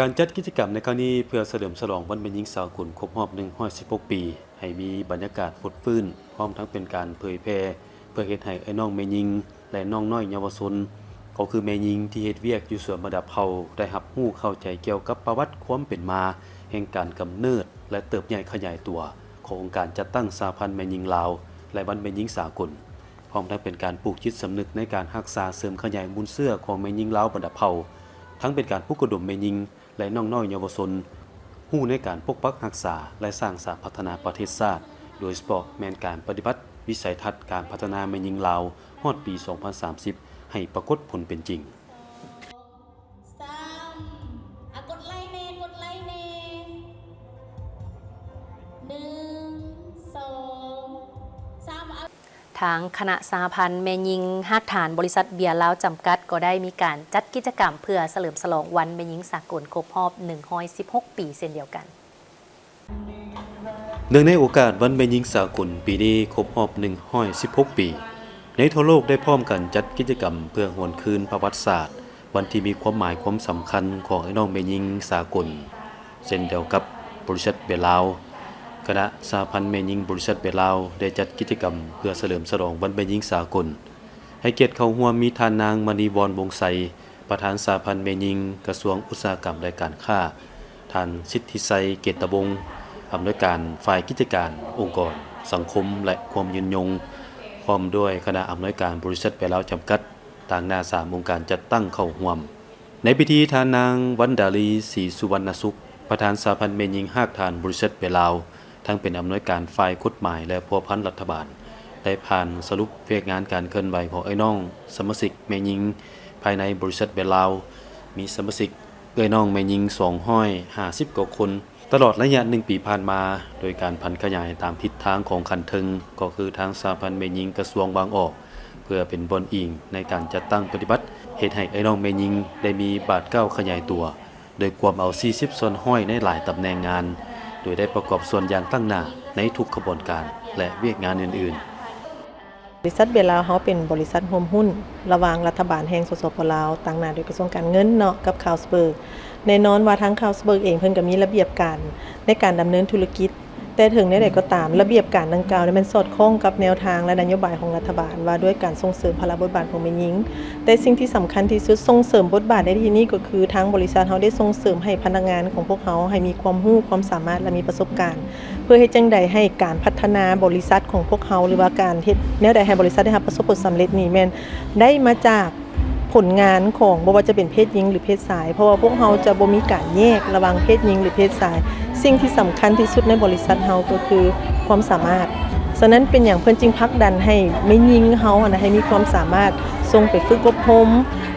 ການຈັດກິດຈະກຳໃນຄັ້ງນີ້ ເພື່ອສະເຫຼີມສະຫຼອງວັນແມ່ຍິງສາກົນຄົບຮອບໜຶ່ງຮ້ອຍສິບຫົກປີ ໃຫ້ມີບັນຍາກາດຟົດຟື້ນ, ພ້ອມທັງເປັນການເຜີຍແຜ່ ເພື່ອເຮັດໃຫ້ເອື້ອຍນ້ອງແມ່ຍິງ ແລະ ນ້ອງນ້ອຍເຍົາວະຊົນ, ກໍຄືແມ່ຍິງທີ່ເຮັດວຽກຢູ່ສວນບັນດາເຜົ່າ ໄດ້ຮັບຮູ້ເຂົ້າໃຈກ່ຽວກັບປະຫວັດຄວາມເປັນມາແຫ່ງການກຳເນີດ ແລະ ເຕີບໃຫຍ່ຂະຫຍາຍຕົວຂອງອົງການຈັດຕັ້ງສະຫະພັນແມ່ຍິງລາວ ແລະ ວັນແມ່ຍິງສາກົນ, ພ້ອມທັງເປັນການປູກຈິດສຳນຶກໃນການຮັກສາເສີມຂະຫຍາຍມູນເຊື້ອຂອງແມ່ຍິງລາວບັນດາເຜົ່າ, ທັງເປັນການປຸກກະດົມແມ່ຍິງ ແລະ ນ້ອງນ້ອຍເຍົາວະຊົນ ຮູ້ໃນການປົກປັກຮັກສາ ແລະ ສ້າງສາພັດທະນາປະເທດຊາດ, ໂດຍສະເພາະແມ່ນການປະຕິບັດວິໄສທັດການພັດທະນາແມ່ຍິງລາວ ຮອດປີສອງພັນສາມສິບ ໃຫ້ປາກົດຜົນເປັນຈິງ. ສາມ ອາ ກົດໄລແດ່ ກົດໄລແດ່ ໜຶ່ງ ສອງ ສາມ ອາ. ທາງຄະນະສະຫະພັນແມ່ຍິງຮາກຖານບໍລິສັດເບຍລາວຈຳກັດ ກໍໄດ້ມີການຈັດກິດຈະກຳເພື່ອສະເຫຼີມສະຫຼອງວັນແມ່ຍິງສາກົນຄົບຮອບໜຶ່ງຮ້ອຍສິບຫົກປີເຊັ່ນດຽວກັນ. ເນື່ອງໃນໂອກາດວັນແມ່ຍິງສາກົນປີນີ້ຄົບຮອບໜຶ່ງຮ້ອຍສິບຫົກປີ, ໃນທົ່ວໂລກໄດ້ພ້ອມກັນຈັດກິດຈະກຳເພື່ອຫວນຄືນປະຫວັດສາດ ວັນທີ່ມີຄວາມໝາຍຄວາມສຳຄັນຂອງອ້າຍນ້ອງແມ່ຍິງສາກົນ. ເຊັ່ນດຽວກັບບໍລິສັດເບຍລາວ, ຄະນະສະຫະພັນແມ່ຍິງບໍລິສັດເບຍລາວໄດ້ຈັດກິດຈະກຳເພື່ອສະເຫຼີມສະຫຼອງວັນແມ່ຍິງສາກົນ. ໃຫ້ກຽດເຂົ້າຮ່ວມມີທ່ານນາງ ມະນີວອນ ວົງໄຊ, ປະທານສະຫະພັນແມ່ຍິງ ກະຊວງອຸດສາຫະກຳ ແລະ ການຄ້າ, ທ່ານ ສິດທິໄຊ ເກດຕະວົງ, ອຳນວຍການຝ່າຍກິດຈະການ, ອົງກອນ, ສັງຄົມ ແລະ ຄວາມຍືນຍົງ, ພ້ອມດ້ວຍຄະນະອຳນວຍການບໍລິສັດເບຍລາວຈຳກັດ, ຕາງໜ້າສາມອົງການຈັດຕັ້ງເຂົ້າຮ່ວມ. ໃນພິທີ, ທ່ານນາງ ວັນດາລີ ສີສຸວັນນະສຸກ, ປະທານສະຫະພັນແມ່ຍິງຮາກຖານບໍລິສັດເບຍລາວ, ທັງເປັນອຳນວຍການຝ່າຍກົດໝາຍ ແລະ ພົວພັນລັດຖະບານ, ໄດ້ຜ່ານສະຫຼຸບວຽກງານການເຄື່ອນໄຫວຂອງເອື້ອຍນ້ອງສະມາຊິກແມ່ຍິງພາຍໃນບໍລິສັດເບຍລາວ, ມີສະມາຊິກເອື້ອຍນ້ອງແມ່ຍິງສອງຮ້ອຍຫ້າສິບກວ່າຄົນ. ຕະຫຼອດໄລຍະໜຶ່ງປີຜ່ານມາ, ໂດຍການຜັນຂະຫຍາຍຕາມທິດທາງຂອງຂັ້ນເທິງ, ກໍຄືທາງສະຫະພັນແມ່ຍິງກະຊວງວາງອອກ ເພື່ອເປັນບ່ອນອີງໃນການຈັດຕັ້ງປະຕິບັດ, ເຮັດໃຫ້ເອື້ອຍນ້ອງແມ່ຍິງໄດ້ມີບາດກ້າວຂະຫຍາຍຕົວ, ໂດຍກວມເອົາສີ່ສິບສ່ວນຮ້ອຍໃນຫຼາຍຕຳແໜ່ງງານ, ໂດຍໄດ້ປະກອບສ່ວນຢ່າງຕັ້ງໜ້າໃນທຸກຂະບວນການ ແລະ ວຽກງານອື່ນໆ. ບໍລິສັດເບຍລາວເຮົາເປັນບໍລິສັດຮ່ວມຫຸ້ນລະຫວ່າງລັດຖະບານແຫ່ງ ສສປ ລາວ, ຕາງໜ້າໂດຍກະຊວງການເງິນເນາະ ກັບ Carlsberg. ແນ່ນອນວ່າທາງ Carlsberg ເອງເພິ່ນກໍມີລະບຽບການໃນການດຳເນີນທຸລະກິດ, ແຕ່ເຖິງແນວໃດກໍຕາມ, ລະບຽບການດັ່ງກ່າວນີ້ແມ່ນສອດຄ່ອງກັບແນວທາງ ແລະ ນະໂຍບາຍຂອງລັດຖະບານ ວ່າດ້ວຍການສົ່ງເສີມພາລະບົດບາດຂອງແມ່ຍິງ. ແຕ່ສິ່ງທີ່ສຳຄັນທີ່ສຸດ, ສົ່ງເສີມບົດບາດໃນທີ່ນີ້ກໍຄື ທາງບໍລິສັດເຮົາໄດ້ສົ່ງເສີມໃຫ້ພະນັກງານຂອງພວກເຮົາໃຫ້ມີຄວາມຮູ້, ຄວາມສາມາດ ແລະ ມີປະສົບການ ເພື່ອເຮັດຈັ່ງໃດໃຫ້ການພັດທະນາບໍລິສັດຂອງພວກເຮົາ ຫຼືວ່າການເຮັດແນວໃດໃຫ້ບໍລິສັດໄດ້ຮັບປະສົບຜົນສຳເລັດນີ້ ແມ່ນໄດ້ມາຈາກຜົນງານຂອງ ບໍ່ວ່າຈະເປັນເພດຍິງ ຫຼື ເພດຊາຍ, ເພາະວ່າພວກເຮົາຈະບໍ່ມີການແຍກລະຫວ່າງເພດຍິງ ຫຼື ເພດຊາຍ. ສິ່ງທີ່ສຳຄັນທີ່ສຸດໃນບໍລິສັດເຮົາກໍຄືຄວາມສາມາດ. ສະນັ້ນເປັນຫຍັງເພິ່ນຈຶ່ງຜັກດັນໃຫ້ແມ່ຍິງເຮົາຫັ້ນນະ ໃຫ້ມີຄວາມສາມາດ ສົ່ງໄປຝຶກອົບຮົມ,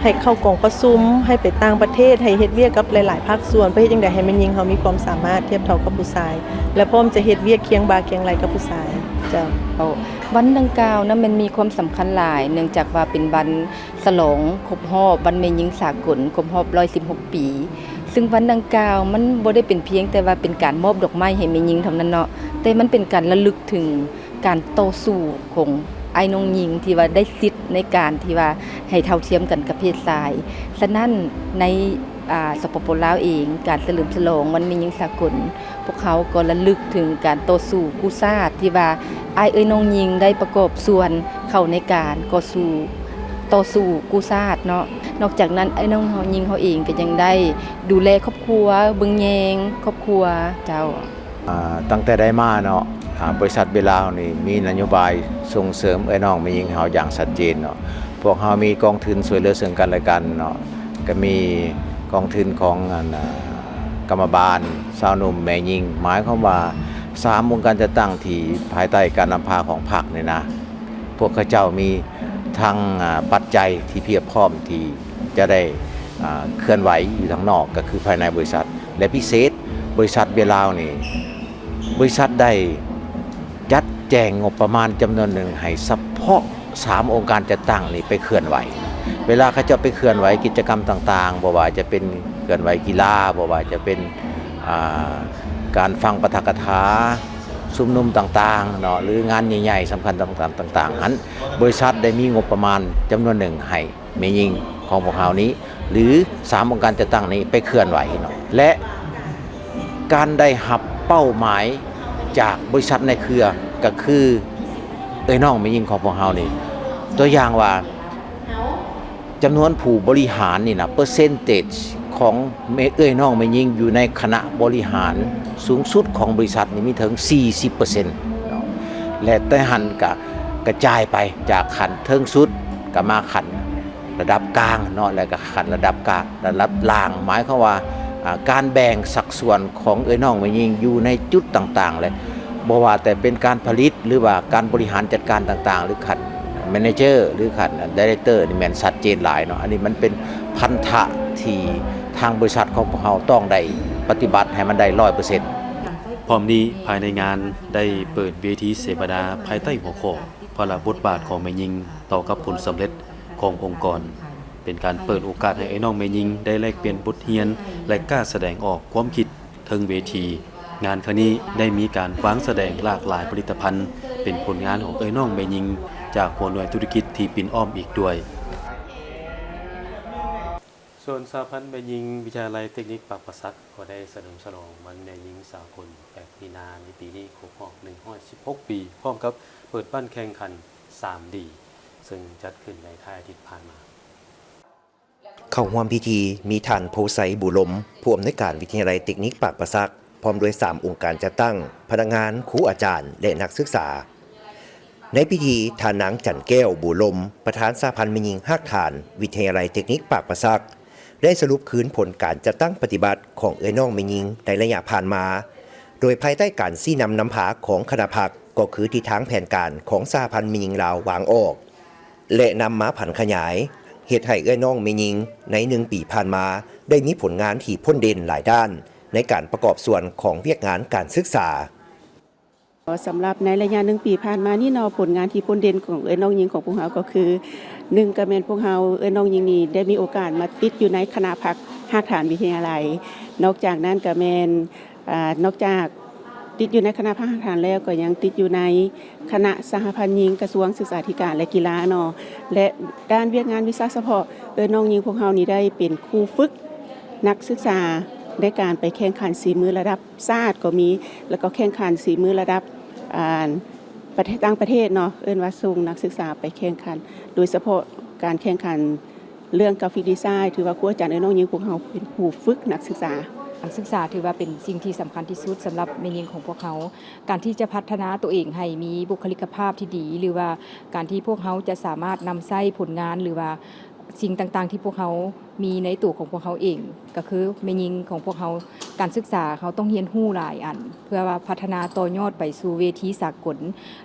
ໃຫ້ເຂົ້າກອງປະຊຸມ, ໃຫ້ໄປຕ່າງປະເທດ, ໃຫ້ເຮັດວຽກກັບຫຼາຍໆພາກສ່ວນ, ເພື່ອເຮັດຈັ່ງໃດໃຫ້ແມ່ຍິງເຮົາມີຄວາມສາມາດທຽບເທົ່າກັບຜູ້ຊາຍ ແລະ ພ້ອມຈະເຮັດວຽກຄຽງບ່າຄຽງໄຫຼ່ກັບຜູ້ຊາຍ. ເຈົ້າ. ວັນດັ່ງກ່າວນັ້ນແມ່ນມີຄວາມສຳຄັນຫຼາຍ, ເນື່ອງຈາກວ່າເປັນວັນສະຫຼອງຄົບຮອບວັນແມ່ຍິງສາກົນຄົບຮອບໜຶ່ງຮ້ອຍສິບຫົກປີ, ຊຶ່ງວັນດັ່ງກ່າວມັນບໍ່ໄດ້ເປັນພຽງແຕ່ວ່າເປັນການມອບດອກໄມ້ໃຫ້ແມ່ຍິງເທົ່ານັ້ນເນາະ, ແຕ່ມັນເປັນການລະລຶກເຖິງ ການຕໍ່ສູ້ຂອງອ້າຍນ້ອງຍິງທີ່ວ່າໄດ້ສິດໃນການທີ່ວ່າໃຫ້ເທົ່າທຽມກັນກັບເພດຊາຍ. ສະນັ້ນໃນ ອາ ສປປ ລາວເອງ, ການສະເຫຼີມສະຫຼອງວັນແມ່ຍິງສາກົນ, ພວກເຮົາກໍລະລຶກເຖິງການຕໍ່ສູ້ກູ້ຊາດທີ່ວ່າອ້າຍເອື້ອຍນ້ອງຍິງໄດ້ປະກອບສ່ວນເຂົ້າໃນການກໍສູ້ ຕໍ່ສູ້ກູ້ຊາດເນາະ. ນອກຈາກນັ້ນ, ອ້າຍນ້ອງເຮົາ ຍິງເຮົາເອງກໍຍັງໄດ້ດູແລຄອບຄົວ, ເບິ່ງແຍງຄອບຄົວເຈົ້າ. ອາ ຕັ້ງແຕ່ໄດ້ມາເນາະ ອາ ບໍລິສັດເບຍລາວນີ້ມີນະໂຍບາຍສົ່ງເສີມເອື້ອຍນ້ອງແມ່ຍິງເຮົາຢ່າງຊັດເຈນເນາະ. ພວກເຮົາມີກອງທຶນຊ່ວຍເຫຼືອເຊິ່ງກັນແລະກັນເນາະ, ກໍມີກອງທຶນຂອງອັນ ອາ ກຳມະບານ, ຊາວໜຸ່ມ, ແມ່ຍິງ, ໝາຍຄວາມວ່າສາມອົງການຈັດຕັ້ງທີ່ພາຍໃຕ້ການນຳພາຂອງພັກນີ້ນະ, ພວກເຂົາເຈົ້າມີທັງ ອາ ປັດໄຈທີ່ພຽບພ້ອມທີ່ຈະໄດ້ ອາ ເຄື່ອນໄຫວຢູ່ທາງນອກ ກໍຄືພາຍໃນບໍລິສັດ ແລະ ພິເສດ ບໍລິສັດເບຍລາວນີ້ ບໍລິສັດໄດ້ຈັດແຈງງົບປະມານຈຳນວນໜຶ່ງໃຫ້ສະເພາະສາມອົງການຈັດຕັ້ງນີ້ໄປເຄື່ອນໄຫວ. ເວລາເຂົາເຈົ້າໄປເຄື່ອນໄຫວກິດຈະກຳຕ່າງໆ, ບໍ່ວ່າຈະເປັນເຄື່ອນໄຫວກິລາ, ບໍ່ວ່າຈະເປັນ ອາ ການຟັງປາຖະກະຖາ, ຊຸມນຸມຕ່າງໆເນາະ ຫຼື ງານໃຫຍ່ໆສຳຄັນຕ່າງໆຫັ້ນ, ບໍລິສັດໄດ້ມີງົບປະມານຈຳນວນໜຶ່ງໃຫ້ ແມ່ຍິງຂອງພວກເຮົານີ້ ຫຼື ສາມອົງການຈັດຕັ້ງນີ້ໄປເຄື່ອນໄຫວເນາະ ແລະ ການໄດ້ຮັບເປົ້າໝາຍຈາກບໍລິສັດໃນເຄືອ ກໍຄືເອື້ອຍນ້ອງແມ່ຍິງຂອງພວກເຮົານີ້. ຕົວຢ່າງວ່າ ຈຳນວນຜູ້ບໍລິຫານນີ້ນະ ເປີເຊັນເຕຈຂອງແມ່ ເອື້ອຍນ້ອງແມ່ຍິງຢູ່ໃນຄະນະບໍລິຫານສູງສຸດຂອງບໍລິສັດນີ້ມີເຖິງສີ່ສິບເປີເຊັນເນາະ ແລະ ແຕ່ຫັ້ນກະກະຈາຍໄປຈາກຂັ້ນເທິງສຸດ ກະມາຂັ້ນ ລະດັບກາງເນາະ ແລະກະຂັ້ນລະດັບກາງ ລະດັບລ່າງ ໝາຍຄວາມວ່າ ອາ ການແບ່ງສັດສ່ວນຂອງເອື້ອຍນ້ອງແມ່ຍິງຢູ່ໃນຈຸດຕ່າງໆ ແລະ ບໍ່ວ່າແຕ່ເປັນການຜະລິດ ຫຼືວ່າການບໍລິຫານຈັດການຕ່າງໆ ຫຼືຂັ້ນແມເນເຈີ ຫຼືຂັ້ນໄດເຣັກເຕີ ນີ້ແມ່ນຊັດເຈນຫຼາຍເນາະ. ອັນນີ້ມັນເປັນພັນທະທີ່ທາງບໍລິສັດຂອງພວກເຮົາຕ້ອງໄດ້ປະຕິບັດໃຫ້ມັນໄດ້ຮ້ອຍເປີເຊັນ. ພ້ອມນີ້, ພາຍໃນງານໄດ້ເປີດເວທີເສວະນາພາຍໃຕ້ຫົວຂໍ້ ພາລະບົດບາດຂອງແມ່ຍິງຕໍ່ກັບຜົນສຳເລັດຂອງອົງກອນ, ເປັນການເປີດໂອກາດໃຫ້ເອື້ອຍນ້ອງແມ່ຍິງໄດ້ແລກປ່ຽນບົດຮຽນ ແລະ ກ້າສະແດງອອກຄວາມຄິດເທິງເວທີ. ງານຄັ້ງນີ້ໄດ້ມີການວາງສະແດງຫຼາກຫຼາຍຜະລິດຕະພັນ ເປັນຜົນງານຂອງເອື້ອຍນ້ອງແມ່ຍິງຈາກຫົວໜ່ວຍທຸລະກິດທີ່ປິ່ນອ້ອມອີກດ້ວຍ. ສ່ວນສະຫະພັນແມ່ຍິງວິທະຍາໄລເຕັກນິກປາກປາສັກ ກໍໄດ້ສະເຫຼີມສະຫຼອງວັນແມ່ຍິງສາກົນ ແປດມີນາ ໃນປີນີ້ຄົບຮອບໜຶ່ງຮ້ອຍສິບຫົກປີ ພ້ອມກັບເປີດບັ້ນແຂ່ງຂັນ ສາມດີ ເຊິ່ງຈັດຂຶ້ນໃນທ້າຍອາທິດຜ່ານມາ. ເຂົ້າຮ່ວມພິທີມີທ່ານ ໂພໄຊ ບູລົມ ຜູ້ອຳນວຍການວິທະຍາໄລເຕັກນິກປາກປາສັກ ພ້ອມດ້ວຍສາມອົງການຈັດຕັ້ງ, ພະນັກງານ, ຄູອາຈານ ແລະ ນັກສຶກສາ. ໃນພິທີ, ທ່ານນາງ ຈັນແກ້ວ ບູລົມ ປະທານສະຫະພັນແມ່ຍິງຮາກຖານ ວິທະຍາໄລເຕັກນິກປາກປາສັກ ໄດ້ສະຫຼຸບຄືນຜົນການຈັດຕັ້ງປະຕິບັດຂອງເອື້ອຍນ້ອງແມ່ຍິງໃນໄລຍະຜ່ານມາ, ໂດຍພາຍໃຕ້ການຊີ້ນຳນຳພາຂອງຄະນະພັກ ກໍຄືທິດທາງແຜນການຂອງສະຫະພັນແມ່ຍິງລາວວາງອອກ ແລະ ນຳມາຜັນຂະຫຍາຍ, ເຮັດໃຫ້ເອື້ອຍນ້ອງແມ່ຍິງໃນໜຶ່ງປີຜ່ານມາ ໄດ້ມີຜົນງານທີ່ພົ້ນເດັ່ນຫຼາຍດ້ານ ໃນການປະກອບສ່ວນຂອງວຽກງານການສຶກສາ. ສຳລັບໃນໄລຍະໜຶ່ງປີຜ່ານມານີ້ເນາະ, ຜົນງານທີ່ພົ້ນເດັ່ນຂອງເອື້ອຍນ້ອງຍິງຂອງພວກເຮົາກໍຄື ໜຶ່ງ ກໍແມ່ນພວກເຮົາເອື້ອຍນ້ອງຍິງນີ້ໄດ້ມີໂອກາດມາຕິດຢູ່ໃນຄະນະພັກຮາກຖານວິທະຍາໄລ. ນອກຈາກນັ້ນກໍແມ່ນ ອາ ນອກຈາກຕິດຢູ່ໃນຄະນະພັກຮາກຖານແລ້ວ ກໍຍັງຕິດຢູ່ໃນຄະນະສະຫະພັນຍິງກະຊວງສຶກສາທິການ ແລະ ກິລາເນາະ ແລະ ດ້ານວຽກງານວິຊາສະເພາະ ເອື້ອຍນ້ອງຍິງພວກເຮົານີ້ໄດ້ເປັນຄູຝຶກນັກສຶກສາ ໃນການໄປແຂ່ງຂັນສີມືລະດັບຊາດກໍມີ ແລ້ວກໍແຂ່ງຂັນສີມືລະດັບ ອາ ປະເທດ ຕ່າງປະເທດເນາະ ເອີ້ນວ່າສົ່ງນັກສຶກສາໄປແຂ່ງຂັນ ໂດຍສະເພາະການແຂ່ງຂັນ ເລື່ອງກຣາຟິກດີໄຊ ຖືວ່າຄູອາຈານເອື້ອຍນ້ອງຍິງພວກເຮົາເປັນຜູ້ຝຶກນັກສຶກສາ. ການສຶກສາຖືວ່າເປັນສິ່ງທີ່ສຳຄັນທີ່ສຸດສຳລັບແມ່ຍິງຂອງພວກເຮົາ. ການທີ່ຈະພັດທະນາຕົວເອງໃຫ້ມີບຸກຄະລິກກະພາບທີ່ດີ ຫຼືວ່າການທີ່ພວກເຮົາຈະສາມາດນຳໃຊ້ຜົນງານ ຫຼືວ່າສິ່ງຕ່າງໆທີ່ພວກເຮົາມີໃນຕົວຂອງພວກເຮົາເອງ ກໍຄືແມ່ຍິງຂອງພວກເຮົາ, ການສຶກສາເຮົາຕ້ອງຮຽນຮູ້ຫຼາຍອັນ ເພື່ອວ່າພັດທະນາຕໍ່ຍອດໄປສູ່ເວທີສາກົນ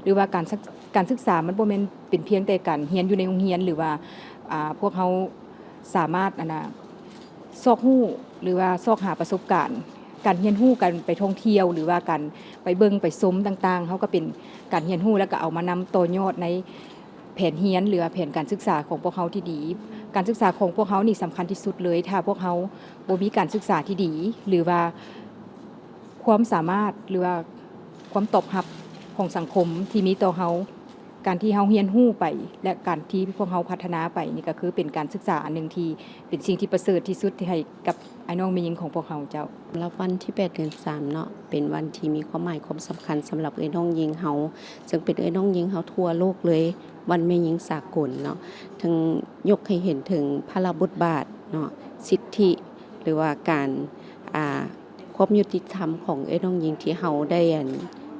ຫຼືວ່າການສຶກ ການສຶກສາມັນບໍ່ແມ່ນເປັນພຽງແຕ່ການຮຽນຢູ່ໃນໂຮງຮຽນ ຫຼືວ່າ ອາ ພວກເຮົາ ສາມາດ ອັນນ່າ ຊອກຮູ້ ຫຼືວ່າຊອກຫາປະສົບການ ການຮຽນຮູ້ ການໄປທ່ອງທ່ຽວ ຫຼືວ່າການໄປເບິ່ງໄປຊົມຕ່າງໆ ເຮົາກໍເປັນການຮຽນຮູ້ ແລ້ວກໍເອົາມານຳຕໍ່ຍອດໃນແຜນຮຽນ ຫຼືວ່າແຜນການສຶກສາຂອງພວກເຮົາທີ່ດີ. ການສຶກສາຂອງພວກເຮົານີ້ສຳຄັນທີ່ສຸດເລີຍ. ຖ້າພວກເຮົາບໍ່ມີການສຶກສາທີ່ດີ ຫຼືວ່າຄວາມສາມາດ ຫຼືວ່າຄວາມຕອບຮັບຂອງສັງຄົມທີ່ມີຕໍ່ເຮົາ, ການທີ່ເຮົາຮຽນຮູ້ໄປ ແລະ ການທີ່ພວກເຮົາພັດທະນາໄປນີ້ ກໍຄືເປັນການສຶກສາອັນໜຶ່ງທີ່ເປັນສິ່ງທີ່ປະເສີດທີ່ສຸດໃຫ້ກັບອ້າຍນ້ອງແມ່ຍິງຂອງພວກເຮົາເຈົ້າ. ສຳລັບວັນທີແປດເດືອນສາມເນາະ ເປັນວັນທີ່ມີຄວາມໝາຍຄວາມສຳຄັນສຳລັບເອື້ອຍນ້ອງຍິງເຮົາ, ເຊິ່ງເປັນເອື້ອຍນ້ອງຍິງເຮົາທົ່ວໂລກເລີຍ, ວັນແມ່ຍິງສາກົນເນາະ, ເຖິງຍົກໃຫ້ເຫັນເຖິງພາລະບົດບາດເນາະ, ສິດທິ ຫຼືວ່າການ ອ່າ ຄວາມຍຸຕິທຳຂອງເອື້ອຍນ້ອງຍິງທີ່ເຮົາໄດ້ ອັນ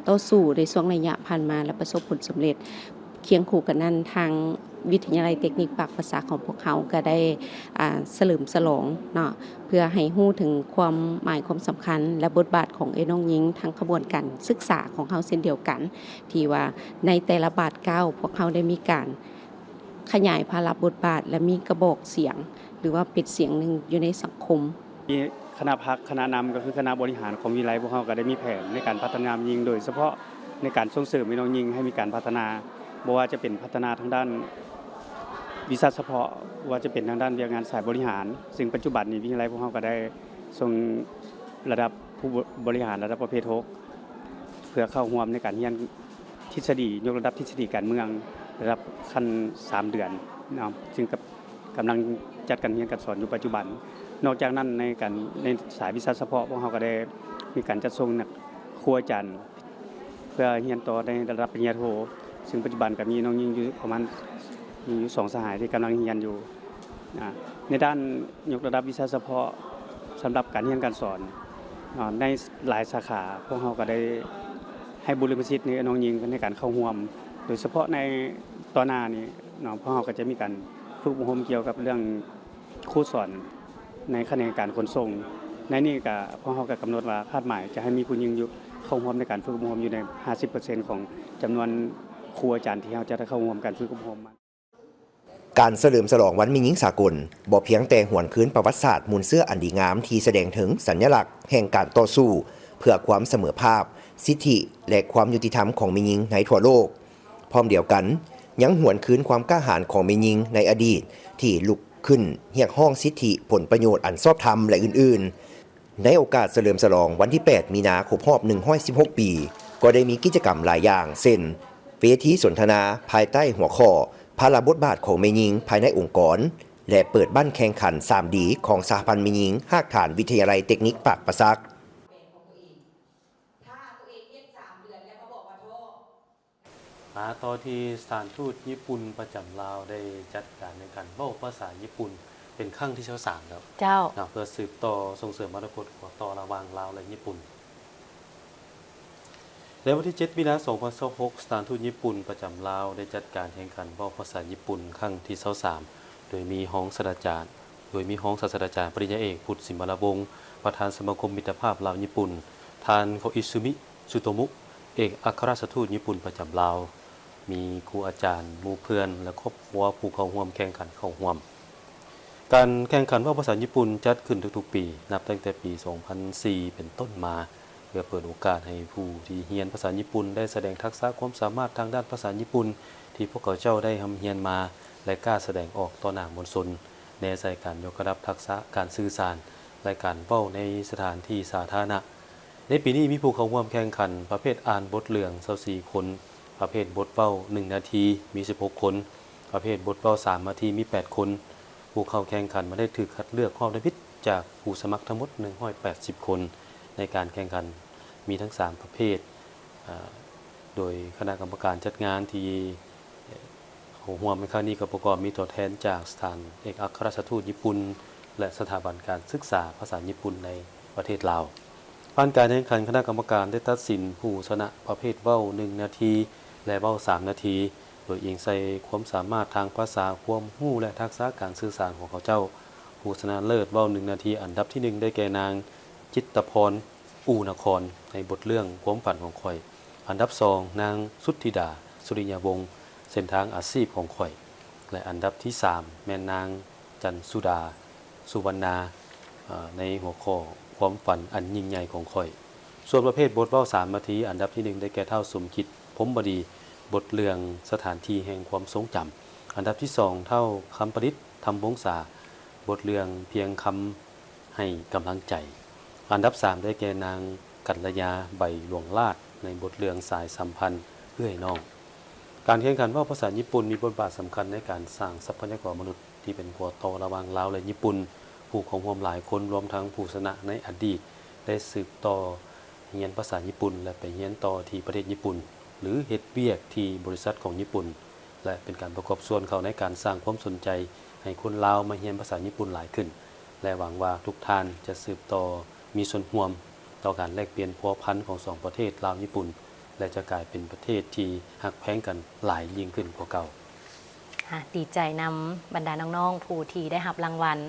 ຕໍ່ສູ້ໃນຊ່ວງໄລຍະຜ່ານມາ ແລະ ປະສົບຜົນສຳເລັດ. ຄຽງຄູ່ກັນນັ້ນ, ທາງວິທະຍາໄລເຕັກນິກປາກປາສັກຂອງພວກເຮົາກໍໄດ້ ອ່າ ສະເຫຼີມສະຫຼອງເນາະ ເພື່ອໃຫ້ຮູ້ເຖິງຄວາມໝາຍຄວາມສຳຄັນ ແລະ ບົດບາດຂອງເອື້ອຍນ້ອງຍິງ ທັງຂະບວນການສຶກສາຂອງເຮົາເຊັ່ນດຽວກັນ ທີ່ວ່າໃນແຕ່ລະບາດກ້າວ ພວກເຮົາໄດ້ມີການ ຂະຫຍາຍພາລະບົດບາດ ແລະ ມີກະບອກສຽງ ຫຼືວ່າເປັນສຽງໜຶ່ງຢູ່ໃນສັງຄົມ. ມີຄະນະພັກ, ຄະນະນຳ ກໍຄືຄະນະບໍລິຫານຂອງວິທະຍາໄລ ພວກເຮົາກໍໄດ້ມີແຜນໃນການພັດທະນາແມ່ຍິງ, ໂດຍສະເພາະໃນການສົ່ງເສີມແມ່ນ້ອງຍິງໃຫ້ມີການພັດທະນາ, ບໍ່ວ່າຈະເປັນພັດທະນາທາງດ້ານວິຊາສະເພາະ, ບໍ່ວ່າຈະເປັນທາງດ້ານວຽກງານສາຍບໍລິຫານ, ເຊິ່ງປັດຈຸບັນນີ້ວິທະຍາໄລພວກເຮົາກໍໄດ້ສົ່ງລະດັບຜູ້ບໍລິຫານລະດັບປະເພດຫົກ ເພື່ອເຂົ້າຮ່ວມໃນການຮຽນທິດສະດີ, ຍົກລະດັບທິດສະດີການເມືອງລະດັບຂັ້ນສາມເດືອນເນາະ, ເຊິ່ງກຳ ກຳລັງຈັດການຮຽນການສອນຢູ່ປັດຈຸບັນ. ນອກຈາກນັ້ນ ໃນການ ໃນສາຍວິຊາສະເພາະ ພວກເຮົາກໍໄດ້ມີການຈັດສົ່ງນັກ ຄູອາຈານ ເພື່ອຮຽນຕໍ່ໃນລະດັບປະລິນຍາໂທ, ເຊິ່ງປັດຈຸບັນກໍມີນ້ອງຍິງຢູ່ປະມານ ມີຢູ່ສອງສະຫາຍທີ່ກຳລັງຮຽນຢູ່. ອາ ໃນດ້ານຍົກລະດັບວິຊາສະເພາະສຳລັບການຮຽນການສອນ ອາ ໃນຫຼາຍສາຂາ ພວກເຮົາກໍໄດ້ໃຫ້ບຸລິມະສິດໃຫ້ນ້ອງຍິງໃນການເຂົ້າຮ່ວມ, ໂດຍສະເພາະໃນຕໍ່ໜ້ານີ້ເນາະ ພວກເຮົາກໍຈະມີການຝຶກອົບຮົມກ່ຽວກັບເລື່ອງຄູສອນໃນຂະແໜງການຂົນສົ່ງ. ໃນນີ້ກໍ ພວກເຮົາກໍກຳນົດວ່າຄາດໝາຍຈະໃຫ້ມີຜູ້ຍິງຢູ່ ເຂົ້າຮ່ວມໃນການຝຶກອົບຮົມຢູ່ໃນຫ້າສິບເປີເຊັນຂອງຈຳນວນຄູອາຈານທີ່ເຮົາຈະໄດ້ເຂົ້າຮ່ວມການຝຶກອົບຮົມ. ການສະເຫຼີມສະຫຼອງວັນແມ່ຍິງສາກົນ ບໍ່ພຽງແຕ່ຫວນຄືນປະຫວັດສາດມູນເຊື້ອອັນດີງາມທີ່ສະແດງເຖິງສັນຍະລັກແຫ່ງການຕໍ່ສູ້ເພື່ອຄວາມສະເໝີພາບ, ສິດທິ ແລະ ຄວາມຍຸຕິທຳຂອງແມ່ຍິງໃນທົ່ວໂລກ, ເພ ພ້ອມດຽວກັນ ຍັງຫວນຄືນຄວາມກ້າຫານຂອງແມ່ຍິງໃນອະດີດ ທີ່ລຸກຂຶ້ນຮຽກຮ້ອງສິດທິຜົນປະໂຫຍດອັນຊອບທຳ ແລະ ອື່ນໆ. ໃນໂອກາດສະເຫຼີມສະຫຼອງວັນທີແປດ ມີນາ ຄົບຮອບ ໜຶ່ງຮ້ອຍສິບຫົກປີ ກໍໄດ້ມີກິດຈະກຳຫຼາຍຢ່າງ ເຊັ່ນ ເວທີສົນທະນາພາຍໃຕ້ຫົວຂໍ້ ພາລະບົດບາດຂອງແມ່ຍິງພາຍໃນອົງກອນ ແລະ ເປີດບັ້ນແຂ່ງຂັນ ສາມດີ ຂອງສະຫະພັນແມ່ຍິງຮາກຖານວິທະຍາໄລເຕັກນິກປາກປາສັກ. ມາຕໍ່ທີ່ສະຖານທູດຍີ່ປຸ່ນປະຈຳລາວ ໄດ້ຈັດການແຂ່ງຂັນເວົ້າພາສາຍີ່ປຸ່ນເປັນຄັ້ງທີຊາວສາມແລ້ວ ເຈົ້າ ເນາະ ເພື່ອສືບຕໍ່ສົ່ງເສີມອະນາຄົດຂໍ້ຕໍ່ລະຫວ່າງລາວ ແລະ ຍີ່ປຸ່ນ. ໃນວັນທີເຈັດ ມີນາ ສອງພັນຊາວຫົກ ສະຖານທູດຍີ່ປຸ່ນປະຈຳລາວ ໄດ້ຈັດການແຂ່ງຂັນເວົ້າພາສາຍີ່ປຸ່ນຄັ້ງທີຊາວສາມ ໂດຍມີຮອງສາດາຈານ ໂດຍມີຮອງສາດສະດາຈານປະລິນຍາເອກ ພຸດ ສິມມະລາວົງ ປະທານສະມາຄົມມິດຕະພາບລາວຍີ່ປຸ່ນ, ທ່ານ ໂຄອິຊຶມິ ຊູໂຕມຸ ເອກອັກຄະລັດຖະທູດຍີ່ປຸ່ນປະຈຳລາວ, ມີຄູອາຈານ, ໝູ່ເພື່ອນ ແລະ ຄອບຄົວຜູ້ເຂົ້າຮ່ວມແຂ່ງຂັນເຂົ້າຮ່ວມ. ການແຂ່ງຂັນເວົ້າພາສາຍີ່ປຸ່ນຈັດຂຶ້ນທຸກໆປີ ນັບຕັ້ງແຕ່ປີສອງພັນສີ່ເປັນຕົ້ນມາ, ເພື່ອເປີດໂອກາດໃຫ້ຜູ້ທີ່ຮຽນພາສາຍີ່ປຸ່ນໄດ້ສະແດງທັກສະຄວາມສາມາດທາງດ້ານພາສາຍີ່ປຸ່ນທີ່ພວກເຂົາເຈົ້າໄດ້ຮ່ຳຮຽນມາ ແລະ ກ້າສະແດງອອກຕໍ່ໜ້າມວນຊົນ, ແນໃສ່ການຍົກລະດັບທັກສະການສື່ສານ ແລະ ການເວົ້າໃນສະຖານທີ່ສາທາລະນະ. ໃນປີນີ້ມີຜູ້ເຂົ້າຮ່ວມແຂ່ງຂັນປະເພດອ່ານບົດເລື່ອງຊາວສີ່ຄົນ, ປະເພດບົດເວົ້າໜຶ່ງນາທີມີສິບຫົກຄົນ, ປະເພດບົດເວົ້າສາມນາທີມີແປດຄົນ. ຜູ້ເຂົ້າແຂ່ງຂັນມາໄດ້ຖືກຄັດເລືອກຮອບທຳອິດຈາກຜູ້ສະໝັກທັງໝົດໜຶ່ງຮ້ອຍແປດສິບຄົນ ໃນການແຂ່ງຂັນມີທັງສາມປະເພດ, ອາ, ໂດຍຄະນະກຳມະການຈັດງານທີ່ ເຂົ້າຮ່ວມໃນຄັ້ງນີ້ກໍປະກອບມີຕົວແທນຈາກສະຖານເອກອັກຄະລັດຖະທູດຍີ່ປຸ່ນ ແລະ ສະຖາບັນການສຶກສາພາສາຍີ່ປຸ່ນໃນປະເທດລາວ. ຜ່ານການແຂ່ງຂັນ, ຄະນະກຳມະການໄດ້ຕັດສິນຜູ້ຊະນະປະເພດເວົ້າໜຶ່ງນາທີ ແລະ ເວົ້າສາມນາທີ, ໂດຍອີງໃສ່ຄວາມສາມາດທາງພາສາ, ຄວາມຮູ້ ແລະ ທັກສະການສື່ສານຂອງເຂົາເຈົ້າ. ຜູ້ຊະນະເລີດເວົ້າໜຶ່ງນາທີອັນດັບທີໜຶ່ງໄດ້ແກ່ນາງ ຈິດຕະພອນ ອູນະຄອນ ໃນບົດເລື່ອງຄວາມຝັນຂອງຂ້ອຍ, ອັນດັບສອງ ນາງ ສຸດທິດາ ສຸລິຍະວົງ ເສັ້ນທາງອາຊີບຂອງຂ້ອຍ ແລະ ອັນດັບທີສາມ ແມ່ນນາງ ຈັນສຸດາ ສຸວັນນາ ເອີ ໃນຫົວຂໍ້ຄວາມຝັນອັນຍິ່ງໃຫຍ່ຂອງຂ້ອຍ. ສ່ວນປະເພດບົດເວົ້າສາມນາທີ ອັນດັບທີໜຶ່ງໄດ້ແກ່ທ້າວ ສົມຄິດ ພົມມະດີ ບົດເລື່ອງສະຖານທີ່ແຫ່ງຄວາມຊົງຈຳ, ອັນດັບທີສອງ ທ້າວ ຄຳປະດິດ ທຳວົງສາ ບົດເລື່ອງພຽງຄຳ ໃຫ້ກຳລັງໃຈ. ອັນດັບສາມໄດ້ແກ່ນາງ ກັນລະຍາ ໃບຫຼວງລາດ ໃນບົດເລື່ອງສາຍສຳພັນເອື້ອຍນ້ອງ. ການແຂ່ງຂັນເວົ້າພາສາຍີ່ປຸ່ນມີບົດບາດສຳຄັນໃນການສ້າງຊັບພະຍາກອນມະນຸດທີ່ເປັນຂົວຕໍ່ລະຫວ່າງລາວ ແລະ ຍີ່ປຸ່ນ. ຜູ້ເຂົ້າຮ່ວມຫຼາຍຄົນ, ລວມທັງຜູ້ຊະນະໃນອະດີດ, ໄດ້ສືບຕໍ່ຮຽນພາສາຍີ່ປຸ່ນ ແລະ ໄປຮຽນຕໍ່ທີ່ປະເທດຍີ່ປຸ່ນ ຫຼື ເຮັດວຽກທີ່ບໍລິສັດຂອງຍີ່ປຸ່ນ. ແລະ ເປັນການປະກອບສ່ວນເຂົ້າໃນການສ້າງຄວາມສົນໃຈໃຫ້ຄົນລາວມາຮຽນພາສາຍີ່ປຸ່ນຫຼາຍຂຶ້ນ ແລະ ຫວັງວ່າທຸກທ່ານຈະສືບຕໍ່ມີສ່ວນຮ່ວມຕໍ່ການແລກປ່ຽນພົວພັນຂອງສອງປະເທດລາວຍີ່ປຸ່ນ ແລະ ຈະກາຍເປັນປະເທດທີ່ຮັກແພງກັນຫຼາຍຍິ່ງຂຶ້ນກວ່າເກົ່າ. ອ່າ ດີໃຈນຳບັນດານ້ອງໆ ຜູ້ທີ່ໄດ້ຮັບລາງວັນ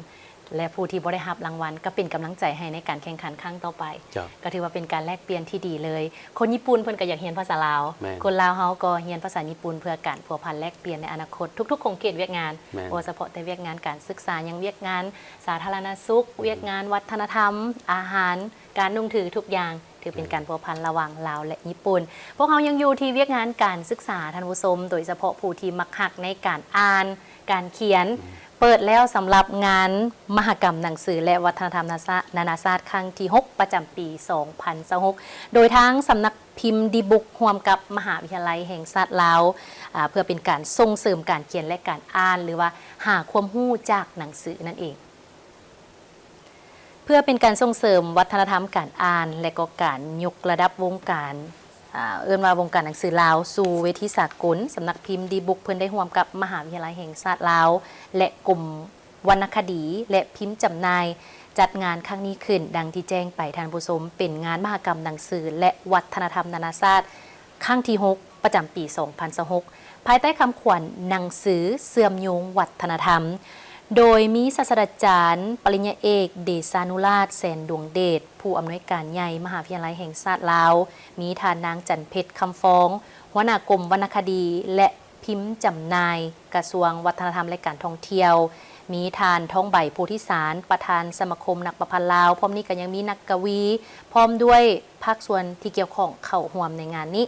ແລະ ຜູ້ທີ່ບໍ່ໄດ້ຮັບລາງວັນ ກໍເປັນກຳລັງໃຈໃຫ້ໃນການແຂ່ງຂັນຄັ້ງຕໍ່ໄປ. ເຈົ້າ. ກໍຖືວ່າເປັນການແລກປ່ຽນທີ່ດີເລີຍ. ຄົນຍີ່ປຸ່ນເພິ່ນກໍຢາກຮຽນພາສາລາວ. ແມ່ນ. ຄົນລາວເຮົາກໍຮຽນພາສາຍີ່ປຸ່ນເພື່ອການພົວພັນແລກປ່ຽນໃນອະນາຄົດທຸກໆຂົງເຂດວຽກງານ. ແມ່ນ. ບໍ່ສະເພາະແຕ່ວຽກງານການສຶກສາ, ຍັງວຽກງານສາທາລະນະສຸກ, ອືມ ວຽກງານວັດທະນະທຳ, ອາຫານ, ການນຸ່ງຖືທຸກຢ່າງ ຖືເປັນການພົວພັນລະຫວ່າງລາວ ແລະ ຍີ່ປຸ່ນ. ພວກເຮົາຍັງຢູ່ທີ່ວຽກງານການສຶກສາ, ທ່ານຜູ້ຊົມ, ໂດຍສະເພາະຜູ້ທີ່ມັກຮັກໃນການອ່ານ, ການຂຽນ, ອືມ ເປີດແລ້ວສຳລັບງານມະຫະກຳໜັງສື ແລະ ວັດທະນະທຳນານາຊາ-, ນານາຊາດຄັ້ງທີຫົກ ປະຈຳປີສອງພັນຊາວຫົກ ໂດຍທາງສຳນັກພິມດີບຸກ ຮ່ວມກັບມະຫາວິທະຍາໄລແຫ່ງຊາດລາວ, ອາ, ເພື່ອເປັນການສົ່ງເສີມການຂຽນ ແລະ ການອ່ານ ຫຼືວ່າຫາຄວາມຮູ້ຈາກໜັງສືນັ້ນເອງ. ເພື່ອເປັນການສົ່ງເສີມວັດທະນະທຳການອ່ານ ແລະ ກໍການຍົກລະດັບວົງການ, ອາ, ເອີ້ນວ່າວົງການໜັງສືລາວສູ່ເວທີສາກົນ, ສຳນັກພິມດີບຸກເພິ່ນໄດ້ຮ່ວມກັບມະຫາວິທະຍາໄລແຫ່ງຊາດລາວ ແລະ ກົມວັນນະຄະດີ ແລະ ພິມຈຳໜ່າຍ ຈັດງານຄັ້ງນີ້ຂຶ້ນ, ດັ່ງທີ່ແຈ້ງໄປທ່ານຜູ້ຊົມ, ເປັນງານມະຫະກຳໜັງສື ແລະ ວັດທະນະທຳນານາຊາດ ຄັ້ງທີຫົກ ປະຈຳປີສອງພັນຊາວຫົກ ພາຍໃຕ້ຄຳຂວັນ ໜັງສືເຊື່ອມໂຍງວັດທະນະທຳ, ໂດຍມີສາດສະດາຈານປະລິນຍາເອກ ເດຊານຸລາດ ແສນດວງເດດ ຜູ້ອຳນວຍການໃຫຍ່ມະຫາວິທະຍາໄລແຫ່ງຊາດລາວ, ມີທ່ານນາງ ຈັນເພັດ ຄຳຟອງ ຫົວໜ້າກົມວັນນະຄະດີ ແລະ ພິມຈຳໜ່າຍ ກະຊວງວັດທະນະທຳ ແລະ ການທ່ອງທ່ຽວ, ມີທ່ານ ທອງໃບ ໂພທິສານ ປະທານສະມາຄົມນັກປະພັນລາວ, ພ້ອມນີ້ກໍຍັງມີນັກກະວີ ພ້ອມດ້ວຍ ພາກສ່ວນທີ່ກ່ຽວຂ້ອງເຂົ້າຮ່ວມໃນງານນີ້.